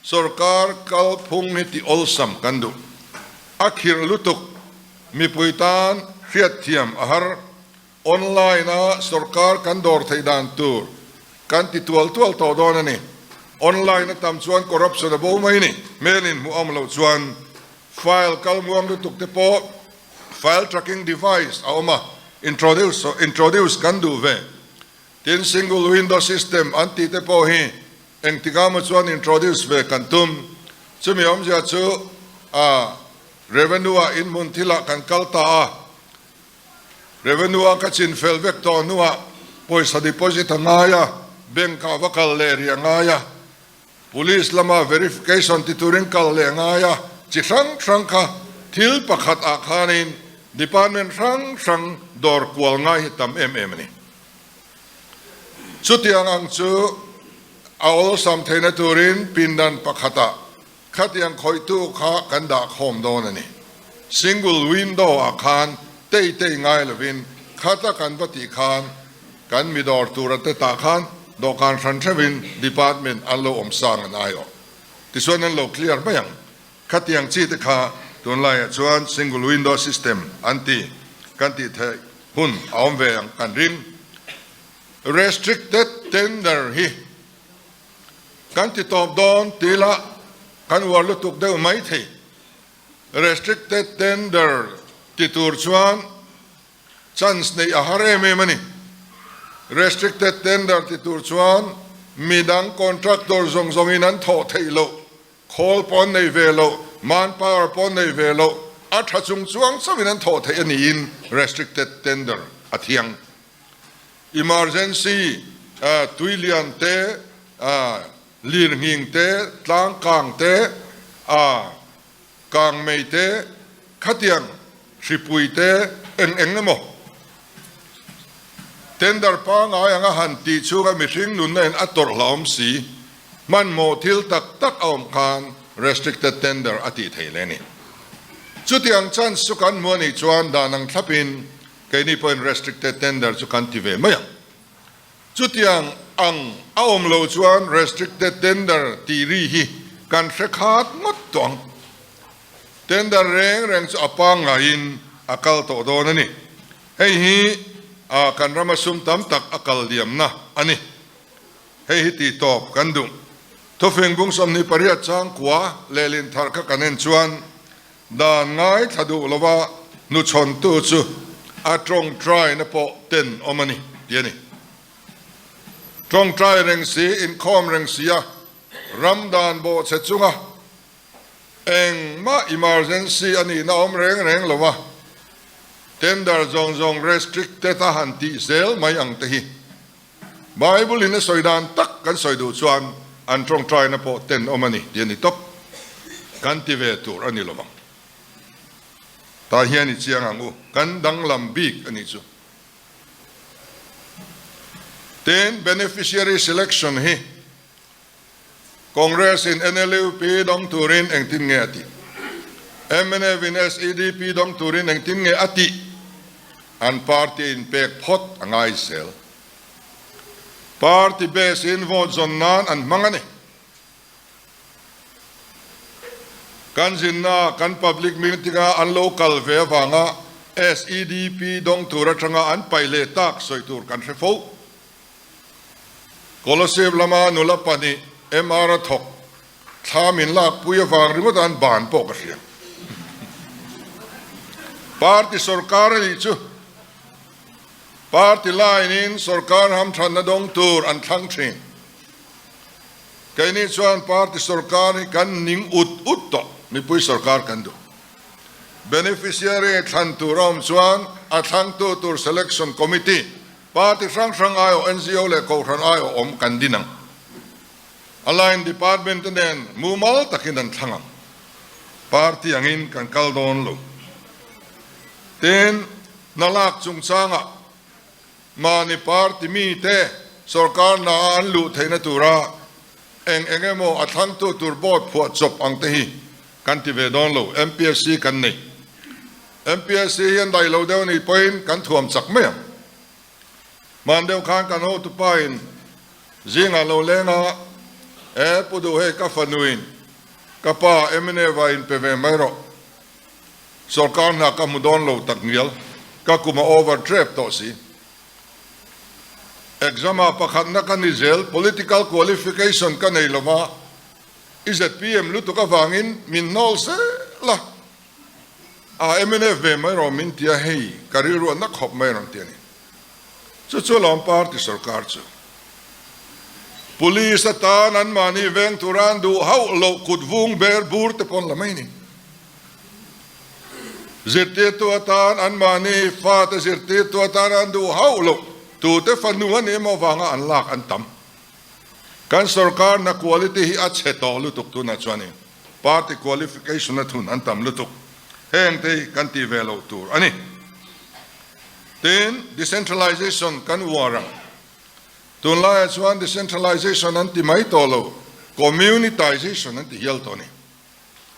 Speaker 2: sorkar kalphung hi ti awlsam kan duh. A khirh lutuk, mipui tan hriatthiam a har. Online a sorkar kan dawr theih dan tur kan ti tual tual tawh dawn a ni. Online a tam chuan corruption a bo mai ni. Hmel in hmuh awm loh chuan file kal muang lutuk te pawh file tracking device a awm a, introduce introduce kan duh ve. Tin, single window system an tih te pawh hi engtikah maw chuan introduce ve kan tum. Chumi awmzia chu a revenue ah inhmun thilah kan kal ta a, revenue a ka chin fel vek tawh hnuah pawisa deposit a ngai a, bank ah va kal leh rih a ngai a, police lama verification ti turin kal leh a ngai a, chi hrang hrang kha thil pakhat ah khanin department hrang hrang dawr kual ngai hi tam em em a ni. Chutiang ang chu a awlsam theihna turin pindan pakhatah khatiang khawihtu kha kan dah khawm dawn a ni. Single window ah khan tei tei ngai lovin khata kan va tih khan kan mi dawr tura te tah khan dawhkan hran hreuhin department an lo awm sang an aiawh. Tichuan an lo clear mai ang. Khatiang chi te kha tunlaiah chuan single window system an ti kan tih theih hun a awm ve ang kan ring. Restricted tender hi kan ti tawp dawn ti ila kan uar lutuk deuh mai thei. Restricted tender ti tur chuan chance neih a har em em a ni. Restricted tender ti tur chuan midang contractor zawng zawngin an thawh theih loh Khawl pawh an nei ve loh, manpower pawh an nei ve loh, a tha chung chuang chauhin an thawh theih a niin restricted tender a thiang. Emergency tui lian te, lir nghing te, tlang kang te, kang mei te, khatiang hripui te eng eng emaw. Tender pangai anga han tih chhunga mihring nunna in a tawrh hlauhawm si, hmanhmawh thil tak tak a awm khan restricted tender a tih theih leh a ni. Chutiang chance chu kan hmu a nih chuan dan ang thlapin keini pawhin restricted tender chu kan ti ve mai ang. Chutiang ang a awm lo chuan restricted tender tih ri hi kan hre khat ngawt tawh ang. Tender reng reng chu a pangngaiin a kal tawh dawn a ni. Hei hi kan rama sum tam tak a kal liamna a ni. Hei hi tih tawp kan duh. Thufing bung 28 changkua lehlin thar kha kan en chuan dan ngaithla duh lova hnuchhawntu chu a tawngtaina pawh ten awm a ni tih a ni. Tawngtai reng si, inkhawm reng si a ram dan bawhchhe chunga Engmah emergency a nihna awm reng reng lo a, tender zawng zawng restricted a han tih zel mai ang te hi Bible in a sawi dan tak kan sawi duh chuan an tawngtaina pawh ten awm a ni tih a ni tawp. Kan ti ve tur a ni lo vang. Tah hian i chiang ang u, kan danglam bik a nih chu. Tin, beneficiary selection hi Congress in NLUP dawng turin engtin nge a tih? Mnf in SEDP dawng turin engtin nge a tih? An party in pek phawt a ngai zel. Party base in vote zawn nan an hmang a ni. Kan zinna kan public meeting a an lo kal ve avanga SEDP dawng tur atanga an paih leh tak sawi tur kan hre fo. Kolasib lama nula pahnih MR a thawk thla min lakpui avang ringawt an ban pawh ka hria. Party sorkar a nih chu party line in sorkar hamthanna dawng tur an thlang thin. Keini chuan party sorkar hi kan ning ut ut tawh, mipui sorkar kan duh. Beneficiary thlan tur a awm chuan a thlangtu tur selection committee Party hrang hrang aiawh NGO leh Kohhran aiawh awm kan din ang. A line department te nen mumal takin an thlang ang. Party angin kan kal dawn lo. Tin, hna lak chungchangah mahni party mite sorkar hna a an luh theihna tura eng eng emaw a thlangtu tur board phuah chawp ang te hi kan ti ve dawn lo. MPSC kan nei. MPSC hi an daih lo deuh anih pawhin kan thuam chak mai ang. Hman deuh khan kan hotupa in zingah lo leng a, E Pu Duh hei ka fanuin ka pa mnf ah in pe ve mai rawh. Sorkar hna ka hmu dawn lo tak ngial, ka kum a over trep tawh si. Exam ah pakhatna ka ni zel, political qualification ka nei lova, i zpm lutuk avangin min hnawl zel a. A mnf ve mai rawh min ti a, hei ka rilru a na khawp mai rawn ti a ni. Chu chu lawm party sorkar chu. Police atan an mahni veng tura an duh hauh loh kut vung ber bur te pawn la mai ni. Zirtirtu atan an mahni fate zirtirtu atan an duh hauh loh tute fanu a nih emaw vanga an lak an tam. Kan sorkar hna quality hi a chhe tawh lutuk tunah chuanin. Party qualification a thun an tam lutuk. Heng te hi kan tih ve loh tur a ni. Tin, decentralization kan uar ang. Tunlaiah chuan decentralization an ti mai tawh lo, communitization an ti hial tawh a ni.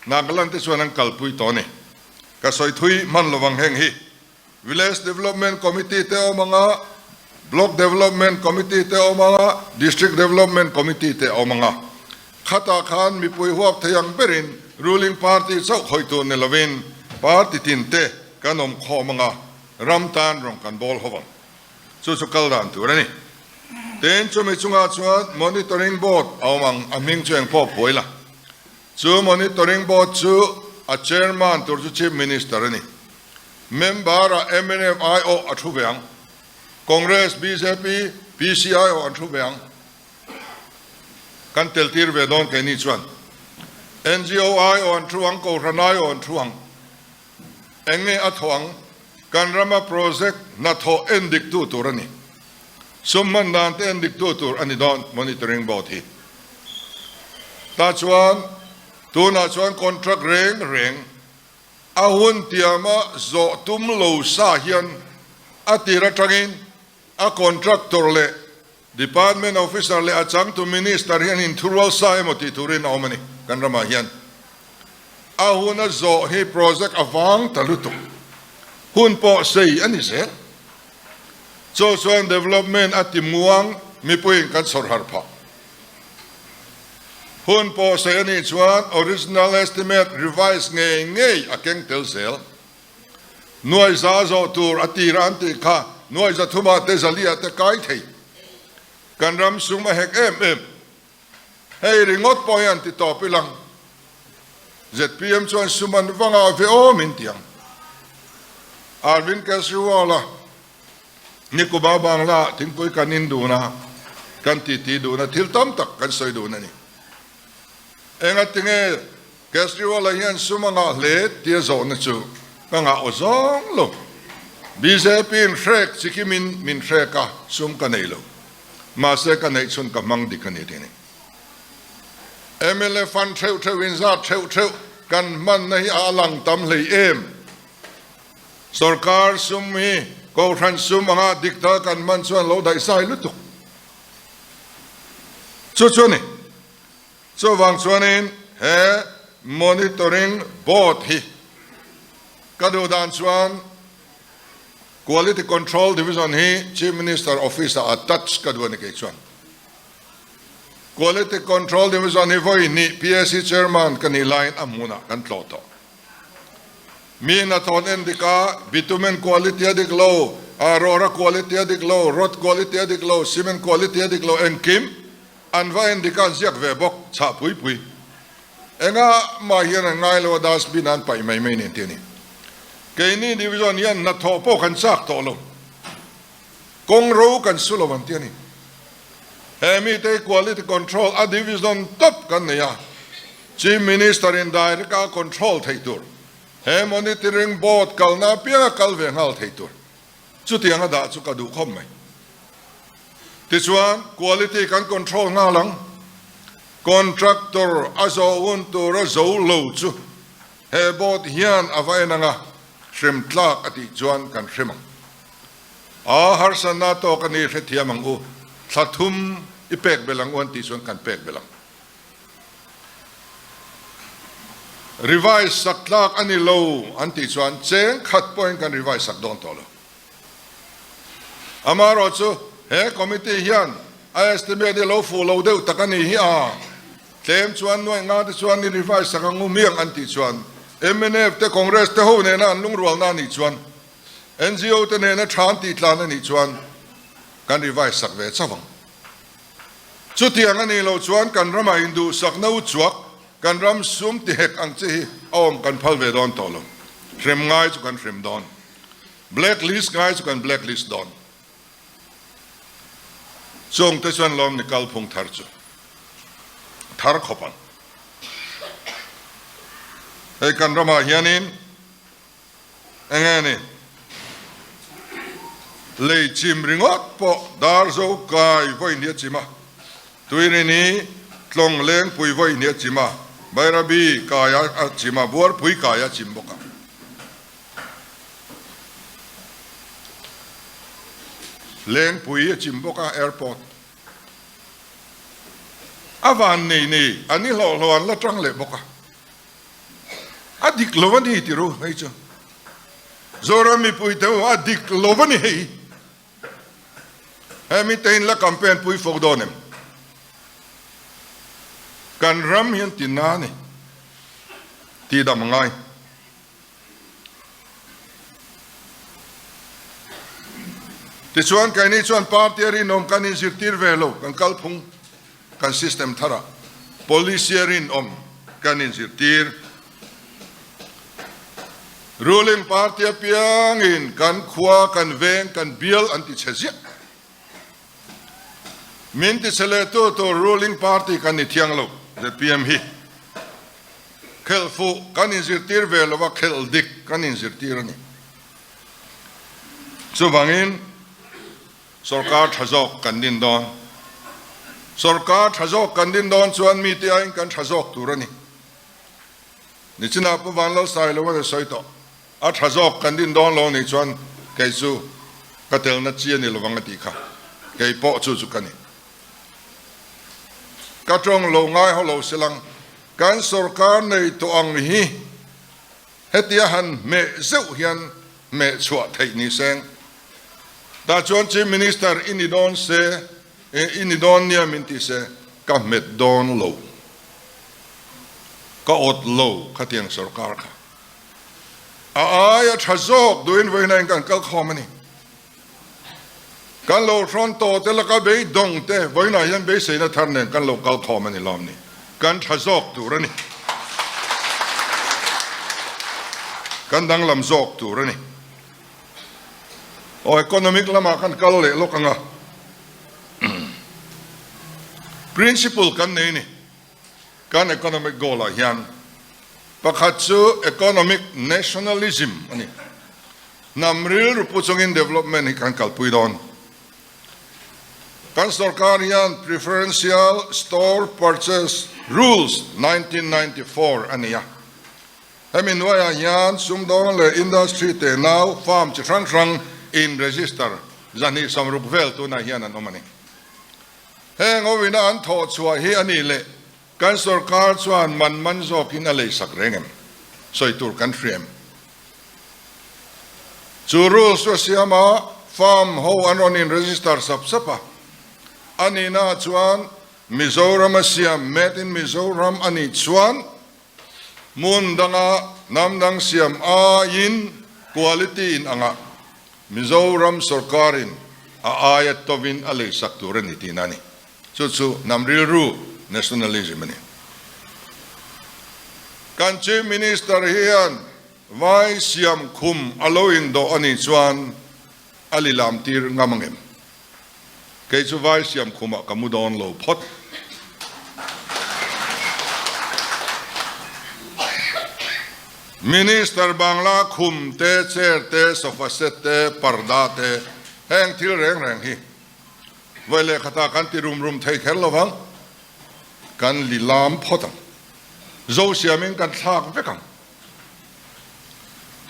Speaker 2: Nagaland te chuan an kalpui tawh a ni. Ka sawi thui hman lovang heng hi. Village Development Committee te awm ang a, Block Development Committee te awm ang a, District Development Committee te awm ang a. Khatah khan mipui huap thei ang berin ruling party chauh khawih tur ni lovin party tin te kan awm khawm ang a, ram tan rawng kan bawl ho ang. Chu chu kal dan tur a ni. Tin, chumi chungah chuan Monitoring Board a awm ang, a hming chu engpawh phuai la. Chu Monitoring Board chu a Chairman tur chu Chief Minister a ni. Member ah mnf aiawh a thu ve ang. Congress, bjp, PC aiawh an thu ve ang. Kan tel tir ve dawn keini chuan. NGO aiawh an thu ang, Kohhran aiawh an thu ang. Eng nge a thawh ang? Kan rama project hnathawh en dik tu tur a ni. Sum hman dan te en dik tu tur a ni dawn Monitoring Board hi. Tah chuan tunah chuan contract reng reng A hun tiama zawh tum lo sa hian a tir atangin A contractor leh Department officer leh a changtu Minister hian inthurual sa emaw tih turin a awm a ni kan ramah hian. A hun a zawh hi project a vang ta lutuk. Hun pawh sei a ni zel. Chaw chuan development a ti muang mipuiin kan sawrh harh phah. Hun pawh sei a nih chuan original estimate revise ngei ngei a keng tel zel. Nuai za zawh tur a tir a an tih kha nuai za thumah te zaliah te kai thei. Kan ram sum a hek em em. Hei ringawt pawh hi an ti tawp ilang. Zpm chuan sum an va ngah ve aw min ti ang. Arvind Kejriwal-a Nikuba Bangla thingpui kan in dun a, kan titi dun a, thil tam tak kan sawi dun a ni. Engatinge Kejriwal-a hian sum a ngah hle tia zawhna chu ka ngah aw zawng lo. Bjp in hrek chikimin min hrek a, sum ka nei lo. Mahse ka neih chhun ka hmang dik a ni tih a ni. Mla fund theuh theuh in zat theuh theuh kan hmanna hi a lang tam hlei em? Sorkar sum hi Kohhran sum anga dik taka kan hman chuan lo daihsai lutuk chu chu a ni. Chuvang chuanin he Monitoring Board hi ka duh dan chuan Quality Control Division hi Chief Minister Office ah attach ka duh a ni kei chuan. Quality Control Division hi vawi hnih PAC Chairman ka nih laiin a hmunah kan tlawh tawh. Mi hnathawh en dik a, bitumen quality a dik lo, rawra quality a dik lo, rod quality a dik lo, cement quality a dik lo, engkim an va en dik a, an ziak ve bawk, chhah pui pui. Enga mah hian an ngai lo a, dustbin ah an paih mai mai nen tih a ni. Keini division hian hnathawh pawh kan chak tawh lo, kawng ro kan su lo an ti a ni. He mite quality control a division tawp kan nei a, Chief Minister in direct a control theih tur, he monitoring board kalna apianga kal ve nghal theih tur, chutianga dah chu ka duh khawp mai. Tichuan quality kan control nghal ang, contractor a zawh hun tura zo lo chu he board hian a va en anga hrem tlak a tih chuan kan hrem ang. A harsatna tawk a ni hrethiam ang u, thla thum i pek belh ang u an tih chuan kan pek belh ang. Revise sak tlak a ni lo an tih chuan cheng khat pawhin kan revise sak dawn tawh lo. Amaherawhchu he committee hian a estimate hi lo fuh lo deuh tak a ni hi a, tlem chuan nuaih nga te chuan i revise sak ang u miang an tih chuan mnf te Congress te ho nena an lungrualna a nih chuan NGO te nena tha an tih tlan a nih chuan kan revise sak ve chauh ang. Chutiang a nih loh chuan kan ramah induhsakna u chuak kan ram sum ti hek ang chi hi a awm kan phal ve dawn tawh lo. Hrem ngai chu kan hrem dawn. Black list ngai chu kan black list dawn. Chung te chuan lawm ni kalphung thar chu thar khawp ang. Hei kan ramah hianin Enge ni? Lei chim ringawt pawh dar zo kai vawi hnih a chim a, Tuirini tlawng lengpui vawi hnih a chim a, Bairabi kai a chim a, Buarpui kai a chim bawk a. Lengpui a chim bawk a, airport. A van nei nei, an i hlawhhlawh an la tang leh bawk a. A dik lo a ni ti ru hei chu. Zoram mipui te u a dik lo a ni hei. He mi te in la campaign pui fo dawn em? Kan ram hian ti na ni. Ti dam ngai. Tichuan keini chuan party a rinawm kan inzirtir ve lo kan kalphung. Kan system tharah policy a rinawm kan inzirtir. Ruling party apiangin kan khua, kan veng, kan bial an ti chhe ziah. Min ti chhe leh tu tur ruling party kan ni thiang lo, zpm hi. Khelh fuh kan inzirtir ve lova khelh dik kan inzirtir a ni. Chuvangin. Sorkar tha zawk kan din dawn. Sorkar tha zawk kan din dawn chuan mite aiin kan tha zawk tur a ni. Nichinah Pu Vanlalsai lo a sawi tawh. A tha zawk kan din dawn lo nih chuan kei chu Ka telna chi a ni lovang a tih kha kei pawh chu chu ka ni. Ka tawng lo ngai haw lo silang kan sorkar nei tawh ang hi hetia han hmeh zeuh hian hmeh chhuah theih ni seng. Tah chuan Chief Minister i ni dawn se, i ni dawn nia min ti se, ka hmet dawn lo. Ka awt lo khatiang sorkar kha. A aia tha zawk duhin vawiin in kan kal khawm a ni. Kan lo hrawn tawh te laka beidawng te vawiinah hian beiseina thar nen kan lo kal khawm a ni lawm ni. Kan tha zawk tur a ni. Kan danglam zawk tur a ni. Aw economic lamah kan kal leh lawk ang a. Principle kan nei a ni. Kan economic goal ah hian pakhat chu economic nationalism a ni. Hnam rilru pu chungin development hi kan kalpui dawn. Kan sorkar hian Preferential Store Purchase Rules 1994 a nei a. Hemi hnuaiah hian sumdawng leh industry tenau farm chi hrang hrang in register 260 vel tunah hian an awm a ni. Heng awina an thawh chhuah hi a nih leh kan sorkar chuan man man zawkin a leisak reng em? Sawi tur kan hria em? Chu rules chu a siam a, farm ho an rawn in register sap sap a, a nihna ah chuan Mizoram a siam, made in Mizoram a nih chuan hmun danga hnam dang siam aiin quality in angah Mizoram sorkarin a aia tovin a leisak tur a ni tihna a ni. Chu chu hnam rilru, nationalism, a ni. Kan Chief Minister hian vai siam khum a lo indawh a nih chuan a lilam tir ngam ang em? Kei chu vai siam khumah ka mu dawn lo phawt. Minister Bangla khum te, chair te, sofa set te, parda te, heng thil reng reng hi vawi leh khatah kan ti rum rum thei kher lo vang. Kan li lam phawt ang. Zo siamin kan thlak vek ang.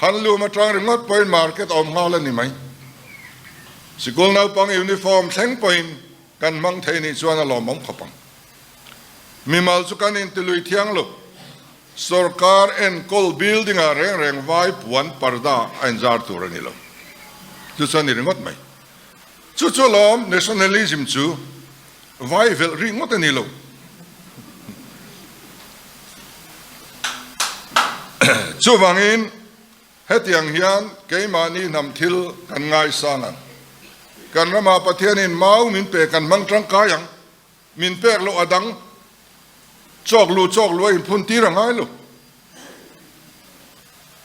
Speaker 2: Han lum atang ringawt pawhin market a awm nghal a ni mai. Sikul naupang uniform thleng pawhin kan hmang thei nih chuan a lawmawm khawp ang. Mimal chu kan intilui thiang lo. Sorkar enkawl building ah reng reng vai puan parda a inzar tur a ni lo. Chu chu a ni ringawt mai. Chu chu lawm nationalism chu vai velh rih ngawt a ni lo. Chuvangin hetiang hian keimahni hnam thil kan ngaisang ang. Kan ramah Pathianin mau min pe kan hmang tangkai ang. Min pek loh a dang chawk lu chawk lu a inphun tir a ngai lo.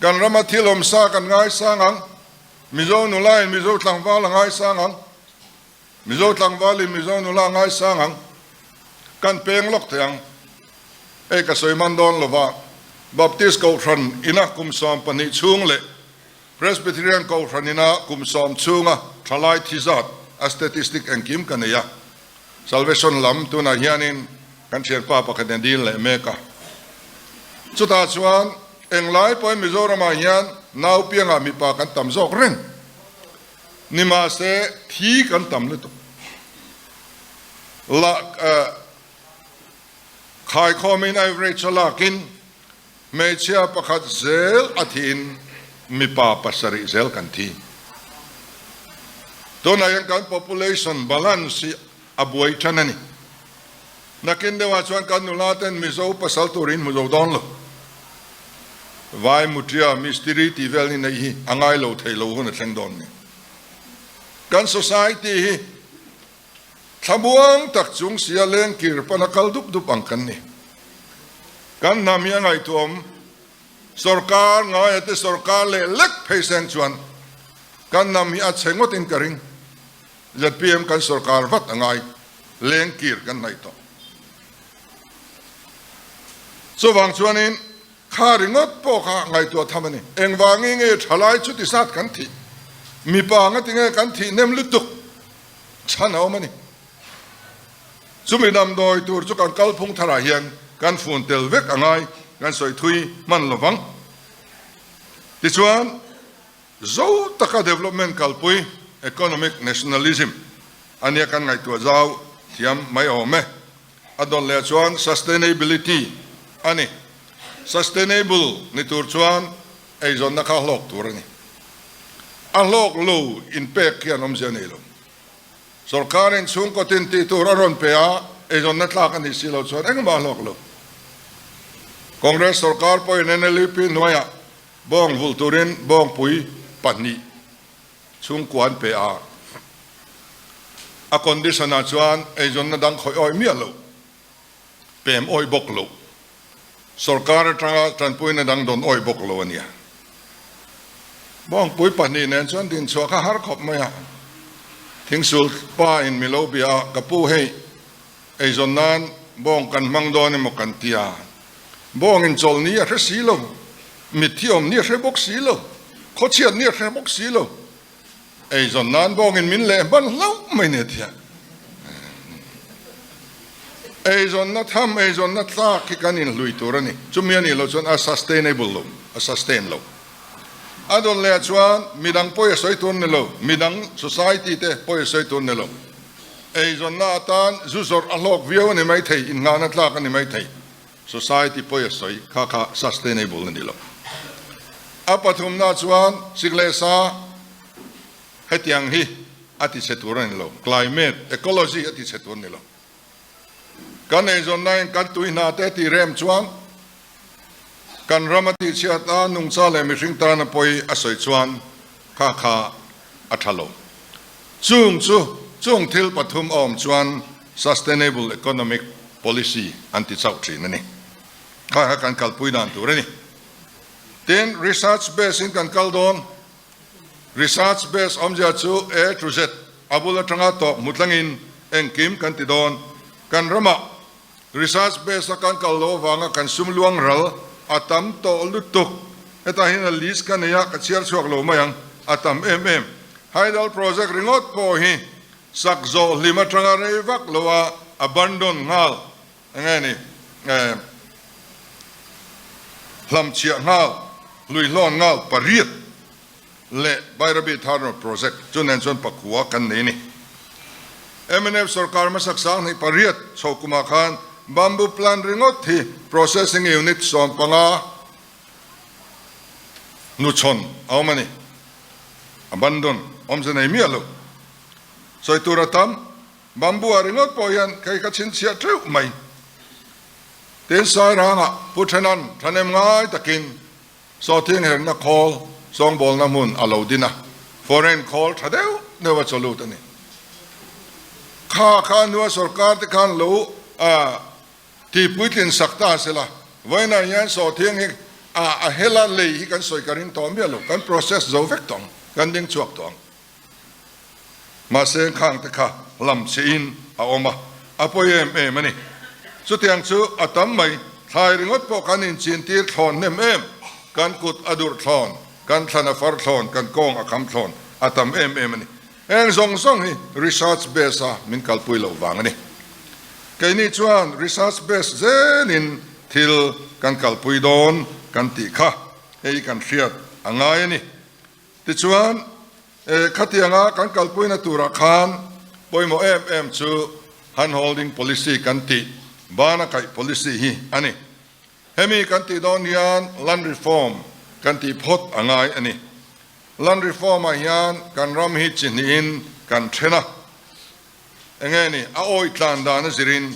Speaker 2: Kan rama thil awm sa kan ngaisang ang. Mizo nulain Mizo tlangval a ngaisang ang. Mizo tlangvalin Mizo nula a ngaisang ang. Kan peng lawk thei ang. Hei ka sawi hman dawn lova, Baptist Kohhran ina kum 12 chhung leh Presbyterian Kohhran ina kum sawm chhunga thalai thi zat a statistic engkim ka nei a. Salvation lam tunah hianin kan thianpa pakhat in a dil leh mek a. Chutah chuan englai pawhin Mizoramah hian nau piangah mipa kan tam zawk reng. Nimahse thi kan tam lutuk. La khaikhawmin average a lakin hmeichhia pakhat zel a thiin mipa pasarih zel kan thi. Tunah hian kan population balance hi a buai than a ni. Nakin deuhah chuan kan nula ten Mizo pasal turin hmu zo dawn lo. Vai mutia mistiri tih vel ni neih hi a ngai lo thei lo hun a thleng dawn ni. Kan society hi thlamuang tak chung sia leng kir pana kal dup dup ang kan ni. Kan hnam hi a ngaihtuahawm sorkar ngaia te sorkar leh lek phei seng chuan kan hnam hi a chhe ngawtin ka ring. Zpm kan sorkar vat a ngai, leng kir kan hnaih tawh. Chuvang chuanin kha ringawt pawh kha ngaihtuah tham a ni. Engvangi nge thalai chuti zat kan thih? Mipa anga tinge kan thih nem lutuk chhan a awm a ni. Chumi damdawi tur chu kan kalphung tharah hian kan fun tel vek a ngai, kan sawi thui hman lovang. Tichuan, zo taka development kalpui. economic nationalism a nia kan ngaihtuah zau thiam mai awm e. A dawn leh chuan sustainability a ni. Sustainable ni tur chuan eizawnna kha hlawk tur a ni. A hlawk lo inpek hian awmzia nei lo. Sorkarin chhungkaw tin tih tur a rawn pe a, eizawnna tlak a nih si lo chuan engmah a hlawk lo. Congress sorkar pawhin NLUP hnuaiah bawng vulh turin bawngpui pahnih chhungkua an pe a, a condition ah chuan eizawnna dang khawih awih miah lo, pem awih bawk lo, sorkar atanga tanpuina dang dawn awih bawk lo a nia. Bawngpui pahnih nen chuan dinchhuah kha har khawp mai a, Thingsul pa in mi lo bia a, ka pu hei eizawn nan bawng kan hmang dawn emaw kan ti a, bawng in chawlh ni a hre si lo, mitthi awm ni a hre bawk si lo, khawchhiat ni a hre bawk si lo, eizawn nan bawng in min leh hman hlauh mai ni a ti a. Eizawnna tham, eizawnna tlak hi kan inhlui tur a ni. Chumi a nih loh chuan a sustainable lo, a sustain lo. A dawn leh ah chuan midang pawi a sawi tur ni lo, midang society te pawi a sawi tur ni lo. Eizawnna atan zu zawrh a hlawk viau a ni maithei, innghahna tlak a ni maithei. Society pawi a sawi kha kha sustainable a ni lo. A pathumna chuan sik leh sa hetiang hi a ti chhe tur a ni lo, climate, ecology a ti chhe tur a ni lo. Kan eizawnnain kan tui hna te tih rem chuan kan ram a tihchhiat a, nungcha leh mihring tana pawi a sawi chuan kha kha a tha lo. Chung chu chung thil pathum a awm chuan sustainable economic policy an ti chauh thin a ni. Kha kha kan kalpui dan tur a ni. Tin, research base in kan kal dawn. Research base awmzia chu A to Z a bul atanga tawp hmu tlangin engkim kan ti dawn. Kan ramah research base a kan kal loh avanga kan sum luang ral a tam tawh lutuk. Hetah hian a list ka nei a, ka chhiar chhuak lo mai ang, a tam em em. Hydel project ringawt pawh hi sak zawh hlim atanga rei vak lo a abandon nghal. Enge ni? Hlamchhiah nghal, hluihlawn nghal pariat leh Bairabi Tharno Project chu nen chuan pakhua kan nei a ni. Mnf sorkar hmasak 28 chho kumah khan Bamboo Plant ringawt hi Processing Unit 15 hnuchhawn a awm a ni. Abandon awmze nei miah lo. Sawi tur a tam. Bamboo ah ringawt pawh hian kei ka chhinchhiah teuh mai. Tin Sairangah Pu Thenan thahnem ngai takin Sawthing herna khawl sawngbawlna hmun a lo din a, foreign khawl tha deuh deuh a chaw lut a ni. Kha kha hnua sorkar te khan lo ti puitlin sak ta se la, vawiinah hian sawthing hi a hela lei hi kan sawi ka ring tawh miah lo, kan process zo vek tawh ang, kan ding chhuak tawh ang. Mahse khang te kha lam chhe in a awm a, a pawi em em a ni. Chutiang chu a tam mai, thlai ringawt pawh kan inchin tir thlawn hnem em, kan kut a durh thlawn, kan thlan a far thlawn, kan kawng a kham thlawn a tam em em a ni. Heng zawng zawng hi research base a min kalpui loh vang a ni. Keini chuan research base zelin thil kan kalpui dawn kan tih kha hei kan hriat a ngai a ni. Tichuan, khatianga kan kalpuina turah khan pawimawh em em chu hand-holding policy kan tih, bana kaih policy hi a ni. Hemi kan tih dawn hian land reform kan tih phawt a ngai a ni. Land reform-ah hian kan ram hi chi hnihin kan then a. Enge ni, a awih tlan dan a zirin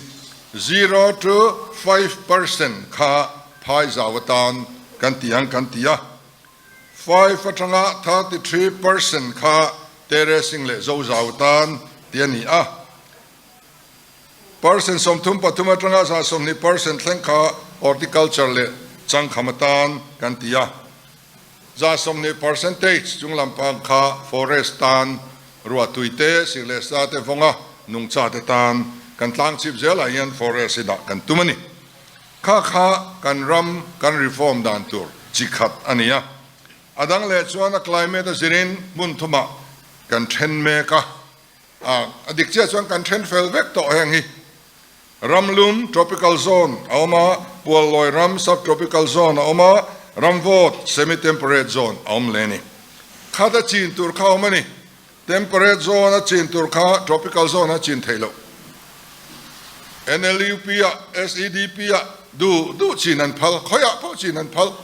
Speaker 2: 0 to 5% kha phai zau atan kan ti ang kan ti a. 5 atanga 33% kha terracing leh zozau tan ti a ni a. Percent 33 atanga 120% thleng kha horticulture leh changkham atan kan ti a. 120 percentage chung lampang kha forest tan, ruahtui te, sir leh sa te vawnga nungcha te tan kan tlang chip zelah hian forest hi dah kan tum a ni. Kha kha kan ram kan reform dan tur chi khat a ni a, a dang leh chuan a climate a zirin hmun thumah kan then mek a, a dik chiah chuan kan then fel vek tawh heng hi. Ram lum, tropical zone, a awm a, puallawi ram, subtropical zone, a awm a, ram vawt, semi-temperate zone, a awm leh a ni. Khat a chin tur kha a awm a ni. Temperate zone a chin tur kha tropical zone a chin theih loh. NLUP ah, SEDP ah duh duh chin an phal, khawiah pawh chin an phal.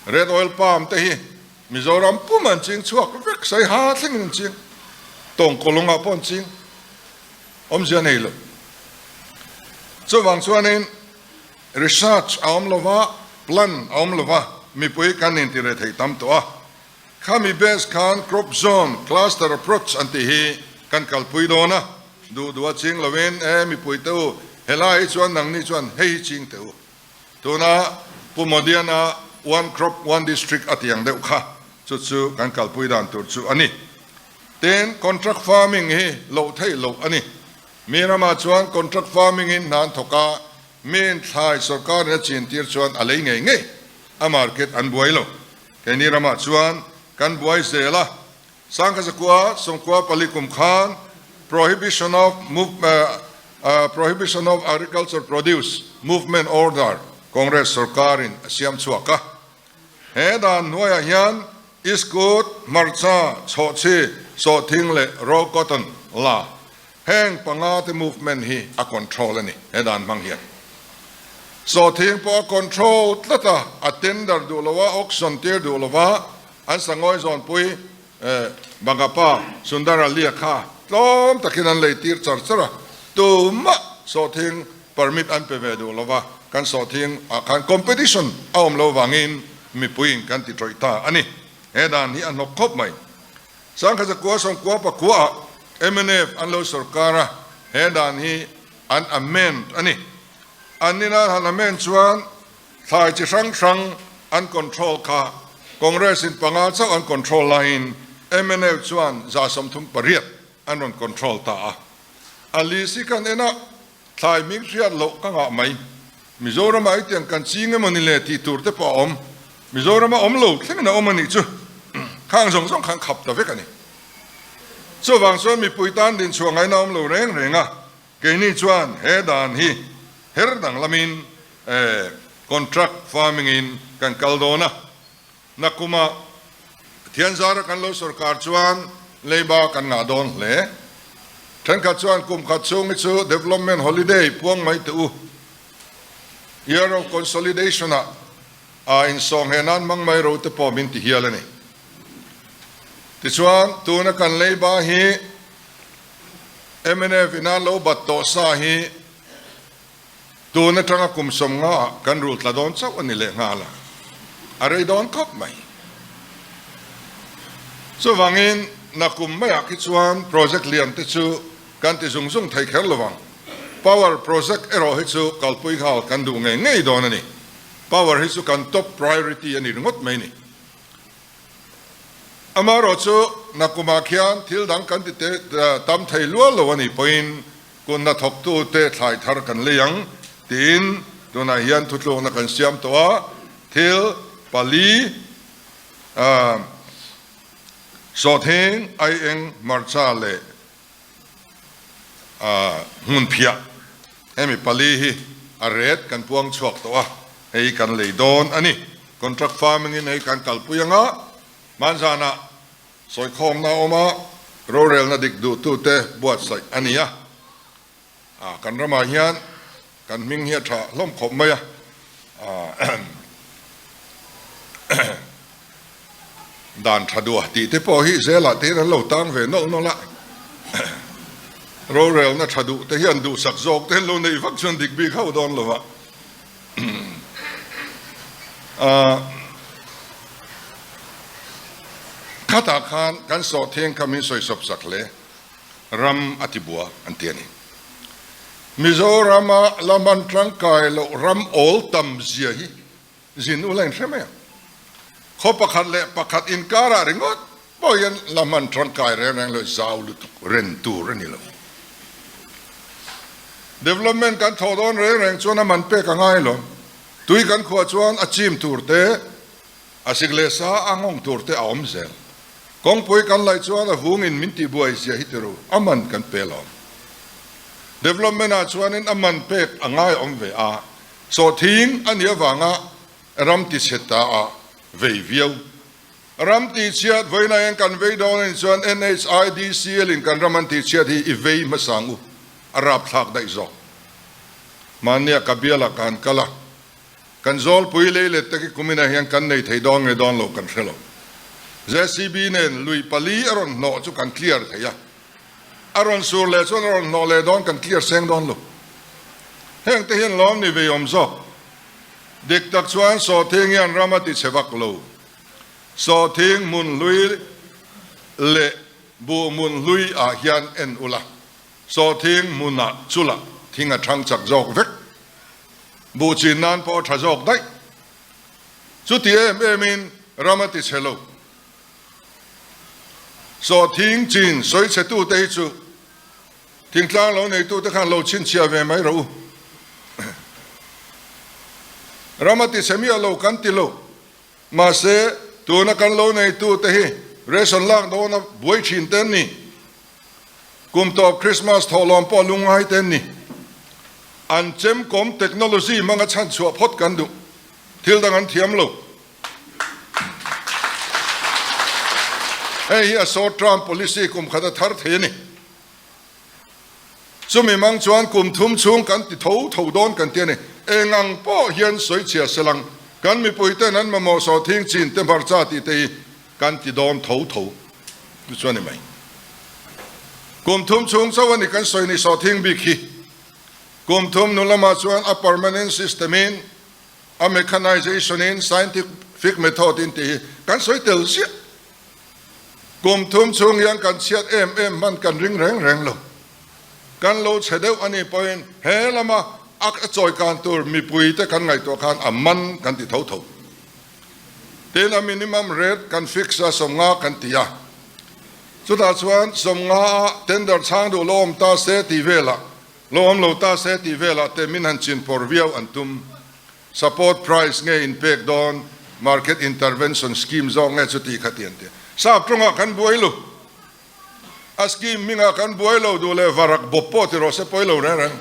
Speaker 2: Red oil palm te hi Mizoram pum an ching chhuak vek, Saiha thlengin an ching, Tawngkawlawngah pawh an ching, awmzia nei lo. Chuvang chuanin research a awm lova, plan a awm lova, mipui kan intireh thei tam tawh a. Khami base khan crop zone cluster approach an tih hi kan kalpui dawn a, duh duh a ching lovin e mipui te u, helai hi chuan nangni chuan hei hi ching teh u. Tuna Pu Modiana one crop one district a tih ang deuh kha chu chu kan kalpui dan tur chu a ni. Tin, contract farming hi loh theih loh a ni. Mi ramah chuan contract farming in hna an thawk a, miin thlai sorkarin a chin tir chuan a lei ngei ngei a market an buai lo. Keini ramah chuan kan buai zel a, Sangkhazakua sawmkua pali kum khan Prohibition of Prohibition of Agriculture Produce Movement Order Congress sorkarin a siam chhuak a. He dan hnuaiah hian iskut, hmarcha, chhawhchhi, sawhthing leh raw cotton la heng panga te movement hi a control a ni he dan hmang hian. Sawhthing pawh a control tlat a, a tender duh lo a, auction tir duh lo va, An sangawi zawnpui Bangapa Sundara Lia kha tlawm takin an lei tir char char a, tumah sawhthing permit an pe ve duh lova, kan sawhthing ah khan competition a awm lo vangin mipuiin kan ti tawih ta a ni. He dan hi a hnawk khawp mai. Sangkhazakua Sawmkua Pakua ah mnf an lo sorkar a, he dan hi an amend a ni. An nina han amend chuan Thlai chi hrang hrang an control kha Congress in panga chauh an control laiin mnf chuan 38 an rawn control ta a. A list hi kan en a, thlai hming hriat loh ka ngah mai. Mizoram ah hetiang kan ching emaw ni le tih tur te pawh a awm. Mizoram a awm lo thlengin a awm a nih chu. Khang zawng zawng khan khap ta vek a ni. Chuvang chuan mipui tan dinchhuah ngaihna awm lo reng reng a, keini chuan he dan hi her danglamin Contract farming in kan kal dawn a, nakuma Pathian zara kan lo sorkar chuan leiba kan ngah dawn hle. Thenkhat chuan kum khat chhung hi chu development holiday puang mai teh u. Year of consolidation ah a insawng nan mang mai ro te pawh min ti hial a ni. Tichuan tuna kan leiba hi mnf ina lo bat tawh sa hi Tun atanga kum 50 ah kan rul tla dawn chauh a ni leh nghal a, a rei dawn khawp mai. Chuvangin nakum maiah khi chuan project lian te chu kan ti zung zung thei kher lovang. Power project erawh hi chu kalpui nghal kan duh ngei ngei dawn a ni. Power hi chu kan top priority a ni ringawt mai ni. Amaherawh chu nakumah khian thil dang kan ti tam thei lual lo a nih pawhin Kun hnathawktute thlai thar kan lei ang tiin tunah hian thutlukna kan siam tawh a, thil pali sawhthing, aieng, hmarcha leh hmunphiah hemi pali hi a ret kan puang chhuak tawh a, hei kan lei dawn a ni. Contract farming in hei kan kalpui anga hmanzanah Sawikhawmna a awm a, rorelna dik duhtute buatsaih a ni a. Kan ramah hian kan hming hi a tha hlawm khawp mai a. Dan tha duah tih te pawh hi zelah te hian an lo tang ve nawlh nawlh a. Rorelna tha duh te hian duhsak zawk te an lo neih vak chuan dik bik hauh dawn lo va. Khatah khan kan sawhtheng kha min sawi sawp sak hle, ram a ti bua an ti a ni. Mizorama la hman tangkai loh ram awl tam zia hi zin ula in hre mai ang. Khaw pakhat leh pakhat inkarah ringawt pawh hian la hman tangkai reng reng lo zau lutuk ren tur a ni lo. Development kan thawh dawn reng reng chuan a man pek a ngai lo. Tui kan khuah chuan a chim tur te, a sik leh sa a nghawng tur te a awm zel. Kawngpui kan laih chuan a vungin min tihbuai zia hi ti ru, a man kan pe lo. Development ah chuanin a man pek a ngai awm ve a, sawhthing a nih avanga ram tichhe ta a vei viau. Ram tihchhiat vawiin ah hian kan vei dawn a nih chuan NHIDCL in kan ram an tihchhiat hi i vei hmasa ang u, a rapthlak daih zawk. Mahnia ka bialah ka han kal a, kan zawlpui lei let te khi kuminah hian kan nei thei dawn nge dawn lo kan hre lo. JCB nen lui pali a rawn hnawh chu kan clear thei a, a rawn sur leh chuan a rawn hnawh leh dawn kan clear seng dawn lo. Heng te hian lawm ni vei awm zawk. Dik tak chuan Sawhthing hian ram a ti chhe vak lo. Sawhthing hmun hlui leh buh hmun hlui ah hian en ula, Sawhthing hmunah chula thing a thang chak zawk vek. Buh chin nan pawh a tha zawk daih. Chuti em em in ram a ti chhe lo. Sawhthing chin sawi chhe tute hi chu Thingtlang lo neitute khan lo chhinchhiah ve mai rawh u. Ram a ti chhe miah lo kan ti lo. Mahse, tuna kan lo neitute hi ration lak dawna buai thin te an ni. Kum tawp Christmas thawhlawm pawh lungngai te an ni. An chemkawm technology hmanga chhanchhuah phawt kan duh. Thil dang an thiam lo. Hei hi a short term policy kum khat a thar thei a ni. Chumi mang chuan kum thum chhung kan ti tho tho dawn kan ti a ni. Eng ang pawh hian sawi chhia selang kan mipuiten an mamawh sawhthing chin te hmarcha tih te hi kan ti dawn tho tho chu chu a ni mai. Kum thum chhung chauh a ni kan sawi ni sawhthing bik hi. Kum thum nu lamah chuan a permanent system in a mechanization in scientific method in tih hi kan sawi tel ziah. Kum thum chhung hian kan chhiat em em hman kan ring reng reng lo. Kan lo chhe deuh a nih pawhin he lama a chawi kan tur mipui te kan ngaihtuah khan a man kan ti tho tho. Tin a minimum rate kan fix a 50 kan ti a. Chutah chuan 50 a tender chhang duh lo awm ta se tih velah Lo awm lo ta se tih velah te min han chin phawr viau an tum. Support price nge in pek dawn, market intervention scheme zawk nge chuti kha ti an ti. Sap tawngah kan buai lo. A scheme hmingah kan buai lo duh leh varak bawp pawh ti rawh se pawi lo reng reng.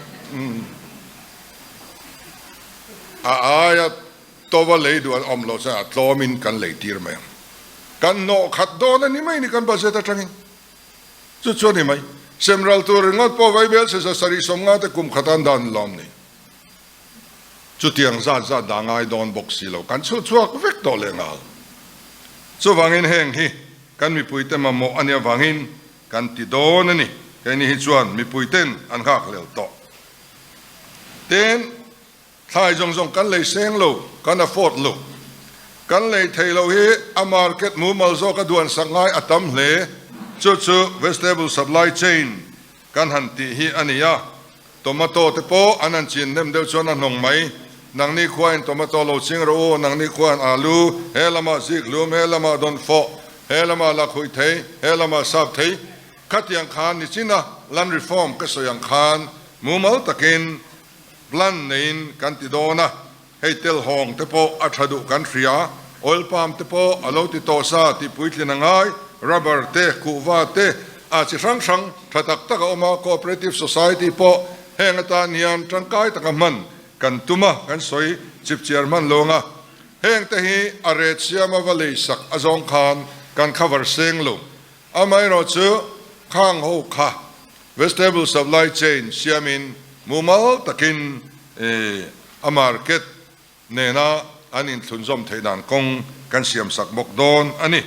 Speaker 2: A aia tova lei duh an awm loh chuan a tlawmin kan lei tir mai ang. Kan hnawh khat dawn a ni mai ni kan budget atangin. Chu chu a ni mai. Semral tur ringawt pawh Vaibel sisa sarih 50 te kum khat an dan lawm ni. Chutiang zat zat dah ngai dawn bawk si lo. Kan chhuh chhuak vek tawh leh nghal. Chuvangin heng hi kan mipuite mamawh a nih avangin kan ti dawn a ni. Keini hi chuan mipuiten an nghakhlel tawh. Tin, Thlai zawng zawng kan lei seng lo, kan afford lo. Kan lei thei lo hi a market mumal zawk a duan sak ngai a tam hle. Chu chu vegetable supply chain kan han tih hi a ni a. Tomato te pawh an han chin hnem deuh chuan a hnawng mai. Nangni khuain tomato lo ching rawh u, nangni khuan alu, he lamah zikhlum, he lamah dawnfawh, he lamah lakhuih thei, he lamah sap thei. Khatiang khan nichina land reform ka sawi ang khan mumal takin Plan neiin kan ti dawn a, hei tel hawng te pawh a tha duh kan hria, oil palm te pawh a lo ti tawh sa tih puitlin a ngai, rubber te, kuhva te, a chi hrang hrang tha tak tak a awm a, cooperative society pawh heng atan hian tangkai taka hman kan tum a, kan sawi chipchiar hman lo anga heng te hi a ret siama va lei sak a zawng khan kan cover seng lo. Amaherawhchu khang ho kha Vegetable supply chain siamin mumal takin a market nena an inthlunzawm theih dan kawng kan siamsak bawk dawn a ni.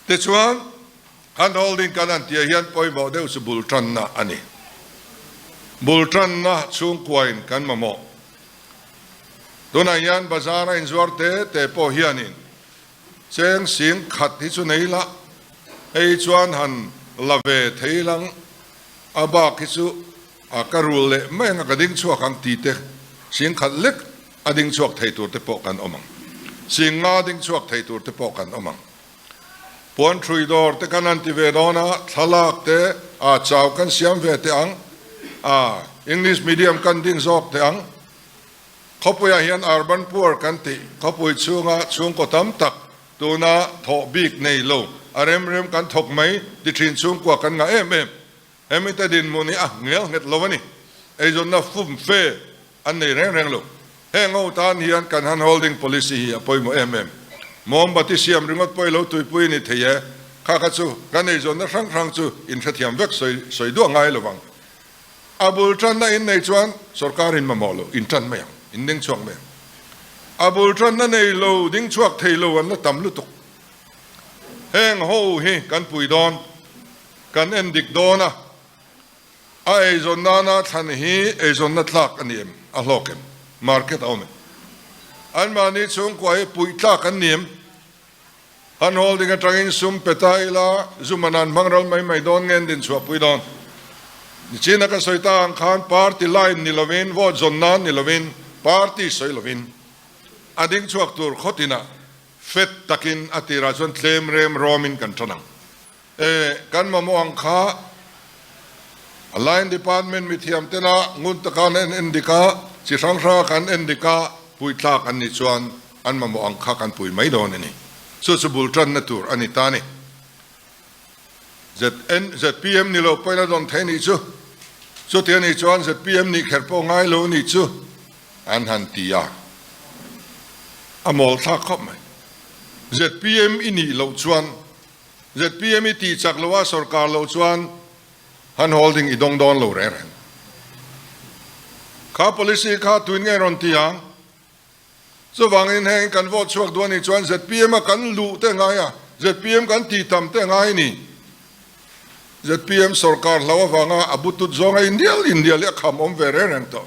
Speaker 2: Tichuan, hand holding kan han tih ah hian pawimawh deuh chu bul tanna a ni. Bul tanna chhungkuain kan mamawh. Tunah hian bazar a inzuar te te pawh hianin Cheng sing khat hi chu nei la, hei chuan han la ve thei lang, a bak hi chu a ka rul leh mai anga ka ding chhuak ang ti te, sing khat lek a ding chhuak thei tur te pawh kan awm ang, sing nga ding chhuak thei tur te pawh kan awm ang. Puan hrui dawr te kan han ti ve dawn a, thlalak te a chau kan siam ve teh ang, a English medium kan ding zawk teh ang. Khawpuiah hian urban poor kan tih khawpui chhunga chhungkaw tam tak tuna thawh bik nei lo a rem rem kan thawk mai ti thin chhungkua kan ngah em em. Hemi te dinhmun hi a ngel nghet lo a ni. Eizawnna fum fe an nei reng reng lo. Heng ho tan hian kan hand holding policy hi a pawimawh em em. Mombati siam ringawt pawh i lo tuipui a ni thei e. Kha kha chu kan eizawnna hrang hrang chu inhrethiam vek sawi sawi duah ngai lo vang. A bul tanna in nei chuan sorkar in mamawh lo, in tan mai ang, in ding chhuak mai ang. A bul tanna nei lo, ding chhuak thei lo an la tam lutuk. Heng ho hi kan pui dawn, kan en dik dawn a, a eizawn nana thlan hi eizawnna tlak a ni em, a hlawk em, market a awm em? Anmahni chhungkua hi puih tlak an ni em? An holding atangin sum pe ta ila, zu man an hmang ral mai mai dawn nge an din chhuahpui dawn? Nichina ka sawi ta ang khan party line ni lovin, vote zawn nan ni lovin, party sawi lovin a ding chhuak tur khawtinah fet takin a tirah chuan tlem rem rawmin kan tan ang. E, kan mamawh ang kha a line department mithiam tena ngun taka an en endik a, chi hrang hranga kan endik a, puitlak an nih chuan an mamawh ang kha kan pui mai dawn a ni. Chu chu bul tanna tur a ni ta a ni. ZN, zpm ni lo pawhin a dawn thei nih chu. Chuti a nih chuan zpm nih kher pawh ngai lo nih chu an han ti a, a mawl thlak khawp mai. Zpm i nih loh chuan Zpm i tih chak lo a sorkar loh chuan han holding i dawng dawn lo reng reng. Kha policy kha tuin nge rawn ti ang? Chuvangin heng kan vote chhuak duh a nih chuan zpm a kan luh te ngai a, zpm kan tih tam te ngai ni. Zpm sorkar hlo avanga a butut zawnga indial indial hi a kham awm ve reng reng tawh.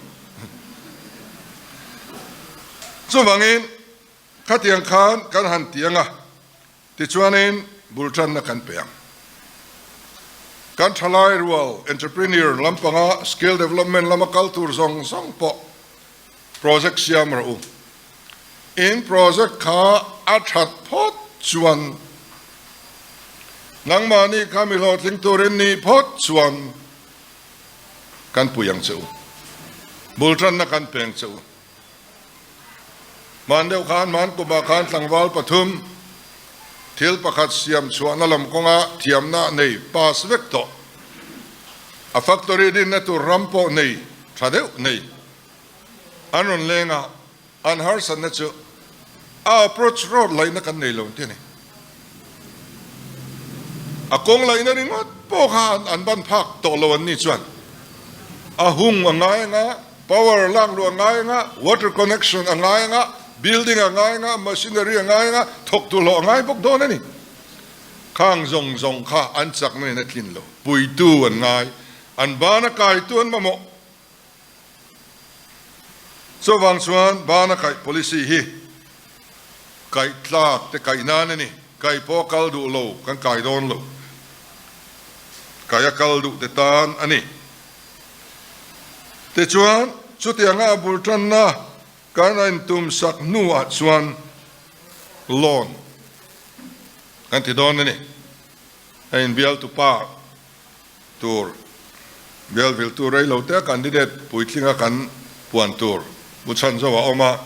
Speaker 2: Chuvangin khatiang khan kan han ti ang a. Tichuanin bul tanna kan pe ang. Kan thalai rual entrepreneur lampanga skill development lama kal tur zawng zawng pawh project siam rawh u. In project kha a that phawt chuan nangmahni kha mi hlawhtling turin nih phawt chuan kan pui ang che u. Bul tanna kan pe ang che u. Hman deuh khan hman kumah khan tlangval pathum thil pakhat siam chhuahna lam kawnga thiamna nei pass vek tawh. A factory dinna tur ram pawh nei tha deuh nei an rawn leng a, an harsatna chu a approach road laihna kan nei lo ti a ni. A kawng laihna ringawt pawh kha an ban phak tawh lo an ni chuan a hung a ngai anga, Power lak luh a ngai anga, water connection a ngai anga, building a ngai anga, machinery a ngai anga, thawktu hlawh a ngai bawk dawn a ni. Khang zawng zawng kha an chakna in a tlin lo. Puitu an ngai, an bana kaitu an mamawh. Chuvang chuan bana kaih policy hi kaih tlak te kaih nan a ni. Kaih pawh a kal duh lo, kan kai dawn lo. Kaih a kal duh te tan a ni. Tichuan, chutianga a bul tanna kan a intum sak hnuah chuan loan kan ti dawn a ni. A inbialtu pa tur, bial viltu rei lo te candidate puitlinga kan puan tur bu chhan zo a awm a,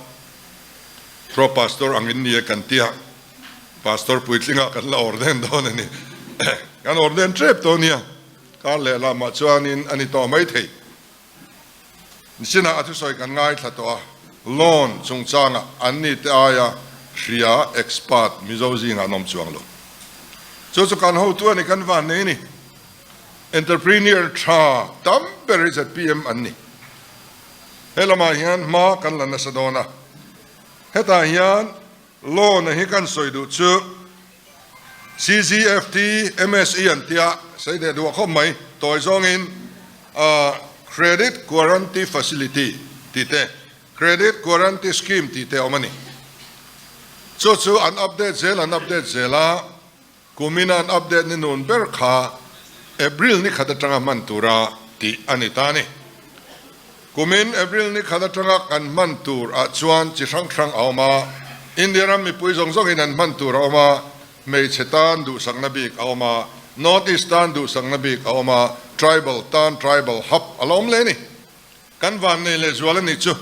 Speaker 2: Pro Pastor angin ni e kan ti a, Pastor puitlinga kan la ordain dawn a ni. Kan ordain tep tawh nia. Kar leh lamah chuanin a ni tawh mai thei. Nichinah a thusawi kan ngaithla tawh a, loan chungchangah an ni te aia hria expert Mizo zingah an awm chuang lo. Chu chu kan hotu a ni, kan van nei a ni. Entrepreneur tha tam ber hi zpm an ni. He lamah hian hma kan la nasa dawn a, hetah hian loan a hi kan sawi duh chu, CGFT, MSE an tia sawi deh duah khawp mai. Tawi zawngin Credit Guarantee Facility tih te, Credit Guarantee Scheme tih te a awm a ni. Chu chu an update zel an update zel a, kumina an update ni nun ber kha April ni khat atanga hman tura tih a ni ta a ni. Kumin April ni khat atanga kan hman tur ah chuan chi hrang hrang a awm a, India ram mipui zawng zawngin an hman tur a awm a, hmeichhe tan duhsakna bik a awm a, North East tan duhsakna bik a awm a, Tribal tan Tribal Hub a la awm leh a ni. Kan vannei leh zual a nih chu.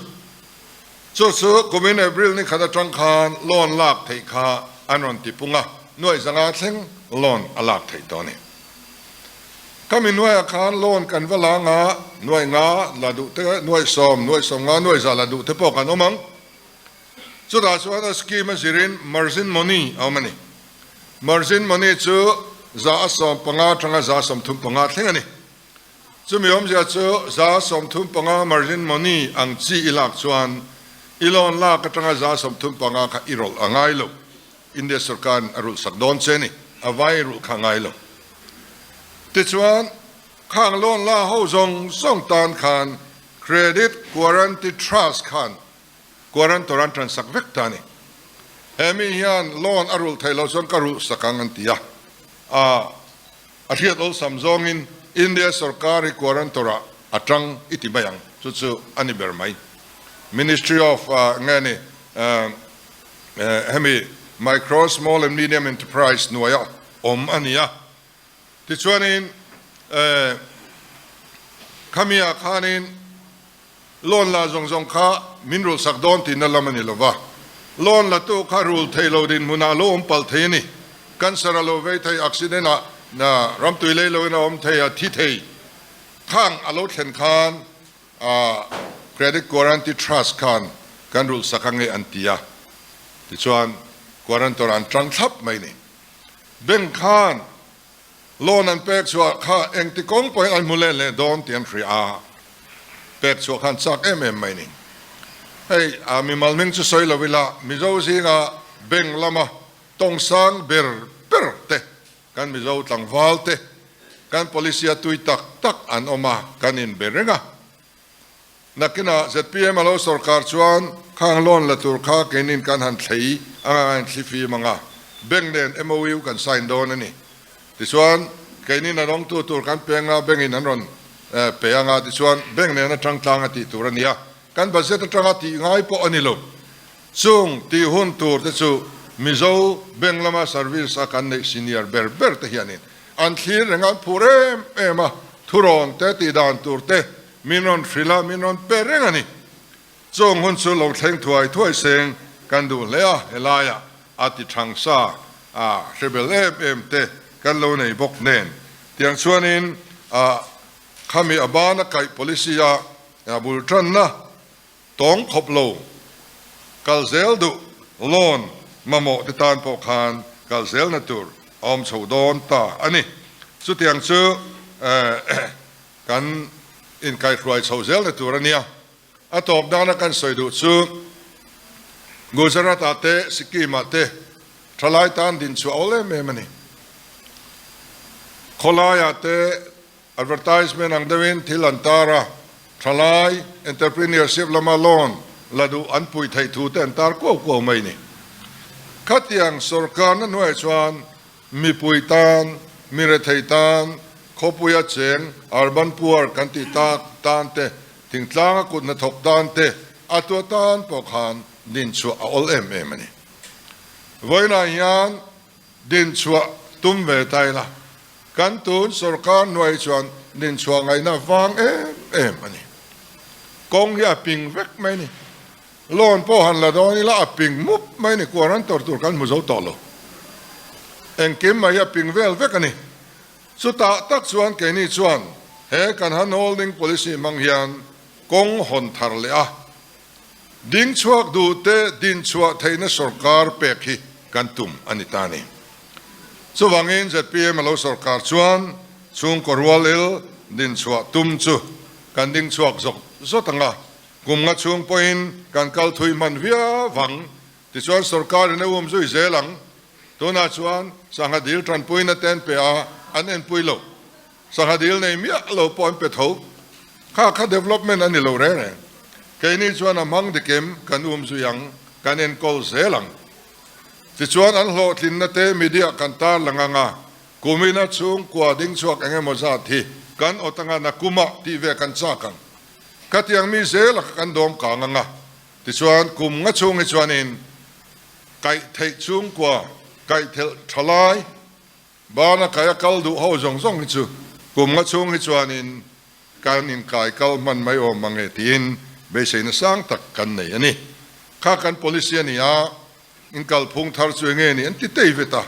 Speaker 2: Chu chu kumin April ni khat atang khan loan lak theih kha an rawn ti pung a, nuaih zanga thleng loan a lak theih tawh a ni. Ka mi nuaiah khan loan kan va la nga, nuaih nga la duh te, nuaih sawm, nuaih sawm nga, nuaih za la duh te pawh kan awm ang. Chutah chuan a scheme a zirin margin money a awm a ni. Margin money chu 115 atanga 35 thleng a ni. Chumi awmzia chu 35 margin money ang chi i lak chuan i loan lak atanga 35 kha i rawlh a ngai lo. India sorkarin a rulh sak dawn che ni, a vai rulh kha a ngai lo. Tichuan, khang loan la ho zawng zawng tan khan Credit Guarantee Trust khan guarantor an tan sak vek ta a ni. He mi hian loan a rulh theih loh chuan ka rulh sak ang an ti a, a a hriat awlsam zawngin India sorkar hi guarantor ah a tang i ti mai ang, chu chu a ni ber mai. Ministry of nge ni hemi Micro, Small and Medium Enterprise hnuaia awm a ni a. Tichuanin khamiah khanin loan la zawng zawng kha min rulh sak dawn tihna lam a ni lo va, loan la tu kha rul thei lo dinhmunah a lo awm palh thei a ni. Cancer a lo vei thei, accident ah ramtui lei loin a awm thei, a thi thei. Khang a lo thlen khan Credit Guarantee Trust khan kan rulh sak ange an ti a, tichuan guarantor an tang thlap mai ni. Bank khan loan an pek chhuah kha engti kawng pawhin an hmu let leh dawn tih an hria a, pek chhuah khan chak em em mai ni. Hei a mimal hming chu sawi lo ila, Mizo zinga bank lama tawngsang ber ber te Kan Mizo tlangval te, kan policy a tui tak tak an awm a, kan inbe reng a. Nakinah zpm a lo sorkar chuan khang loan la tur kha keinin kan han thlei anga kan thli fim ang a, bank nen MOU kan sign dawn a ni. Tichuan, keinin a rawngtu tur kan pe anga bank in an rawn pe anga tichuan bank nen atang tlang a tih tur a ni a, kan budget atanga tih ngai pawh a ni lo. Chung tih hun tur te chu Mizo bank lama service a kan neih senior ber ber te hianin an thlir reng a, an phur em em a, thurawn te tih dan tur te min rawn hrilh a, min rawn pe reng a ni. Chung hun chu lo thleng thuai thuai seng kan duh hle a, helaiah a ti thang sa a hrebel em em te kan lo nei bawk nen. Tiang chuanin a khami a bana kaih policy a bul tanna Tawng khawp lo, kal zel duh loan mamawh te tan pawh khan kal zelna tur a awm chho dawn ta a ni. Chutiang chu kan inkaihruai chho zelna tur a nia. A tawp dana kan sawi duh chu Gujarat ah te Sikkim ah te thalai tan din chhuah awl em em a ni. Khawlai ah te Advertisement ang deuhin thil an tar a, thalai entrepreneurship lama loan la duh an puih theih thu te an tar kuau kuau mai ni. Khatiang sorkarna hnuaiah chuan mipui tan, mi rethei tan, khawpuia cheng, urban poor kan tih tak tan te, thingtlanga kut hnathawk tan te, a tua tan pawh khan dinchhuah a awl em em a ni. Vawiinah hian dinchhuah tum ve ta ila, Kan tun sorkar hnuai chuan dinchhuah ngaihna vang em em a ni. Kawng hi a ping vek mai a ni. Loan pawh han la dawn ila a ping mup mai a ni. Guarantor tur kan hmu zo tawh lo. Engkim mai hi a ping vel vek a ni. Chutah tak chuan keini chuan he kan hand holding policy hmang hian kawng hawn thar leh a dingchhuak duhte dinchhuah theihna sorkar pek hi kan tum a ni ta a ni. Chuvangin zpm a lo sorkar chuan chhungkaw rual il dinchhuah tum chu kan dingchhuak zawk zawt ang a, kum nga chhung pawhin kan kal thui hman viau ang. Tichuan sorkarin a um zui zel ang. Tunah chuan sangha dil tanpuina te an pe a, an enpui lo. Sangha dil nei miah lo pawh an pe tho. Kha kha development a ni lo reng reng. Keini chuan a hmang dikim kan um zui ang, kan enkawl zel ang. Tichuan an hlawhtlinna te media kan tarlang anga kumina chhungkua dingchhuak eng emaw zat hi kan awt anga nakumah tih ve kan chak ang. Khatiang mi zela kha kan dawm kang anga tichuan kum nga chhung hi chuanin kaih theih chhungkua kaih thelh tha lai bana kaih a kal duh ho zawng zawng hi chu kum nga chhung hi chuanin Kan inkai kal hman mai awm mange tiin beiseina sang tak kan nei a ni. Kha kan policy a ni a, inkalphung thar chu enge ni an ti tei vet a.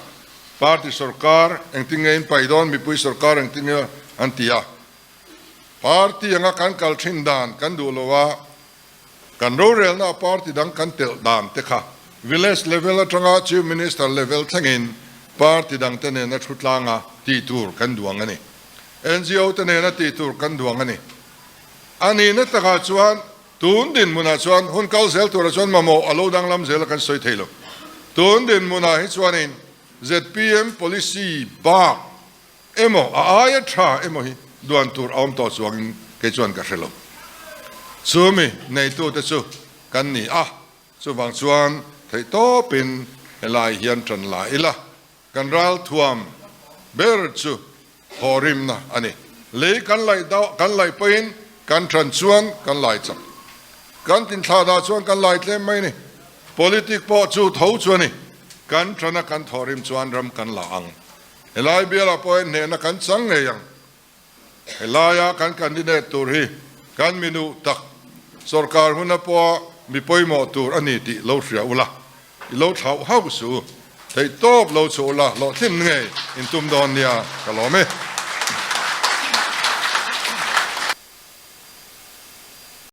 Speaker 2: Party sorkar engtin nge in paih dawn, mipui sorkar engtin nge an ti a. Party anga kan kal thin dan kan duh lo a. Kan rorelna a party dang kan telh dan te kha village level atanga Chief Minister level thlengin party dang te nena thu tlanga tih tur kan duang a ni. NGO te nena tih tur kan duang a ni. A nihna takah chuan tun dinhmunah chuan hun kal zel turah chuan mamawh a lo danglam zel a kan sawi thei lo. Tun dinhmunah hi chuanin zpm policy bak emaw a aia tha emaw hi duan tur a awm tawh chuangin kei chuan ka hre lo. Chumi neitute chu kan ni a, chuvang chuan theihtawpin helai hian tan la ila, kan ralthuam ber chu thawhrimna a ni. Lei kan laih dau kan laih pawhin kan tan chuan kan lai chak. Kan tinthlah dah chuan kan lai tlem mai ni. Politic pawh chu tho chu a ni. Kan tana kan thawhrim chuan ram kan la ang. Helai bialah pawh hian hnehna kan chang ngei ang. Helaia kan candidate tur hi kan minu tak sorkar huna pawha mi pawimawh tur a ni tih lo hria ula, i lo thlauh hauh su. Theihtawp lo chhuah ula, hlawhtlin ngei in tum dawn nia ka lawm e.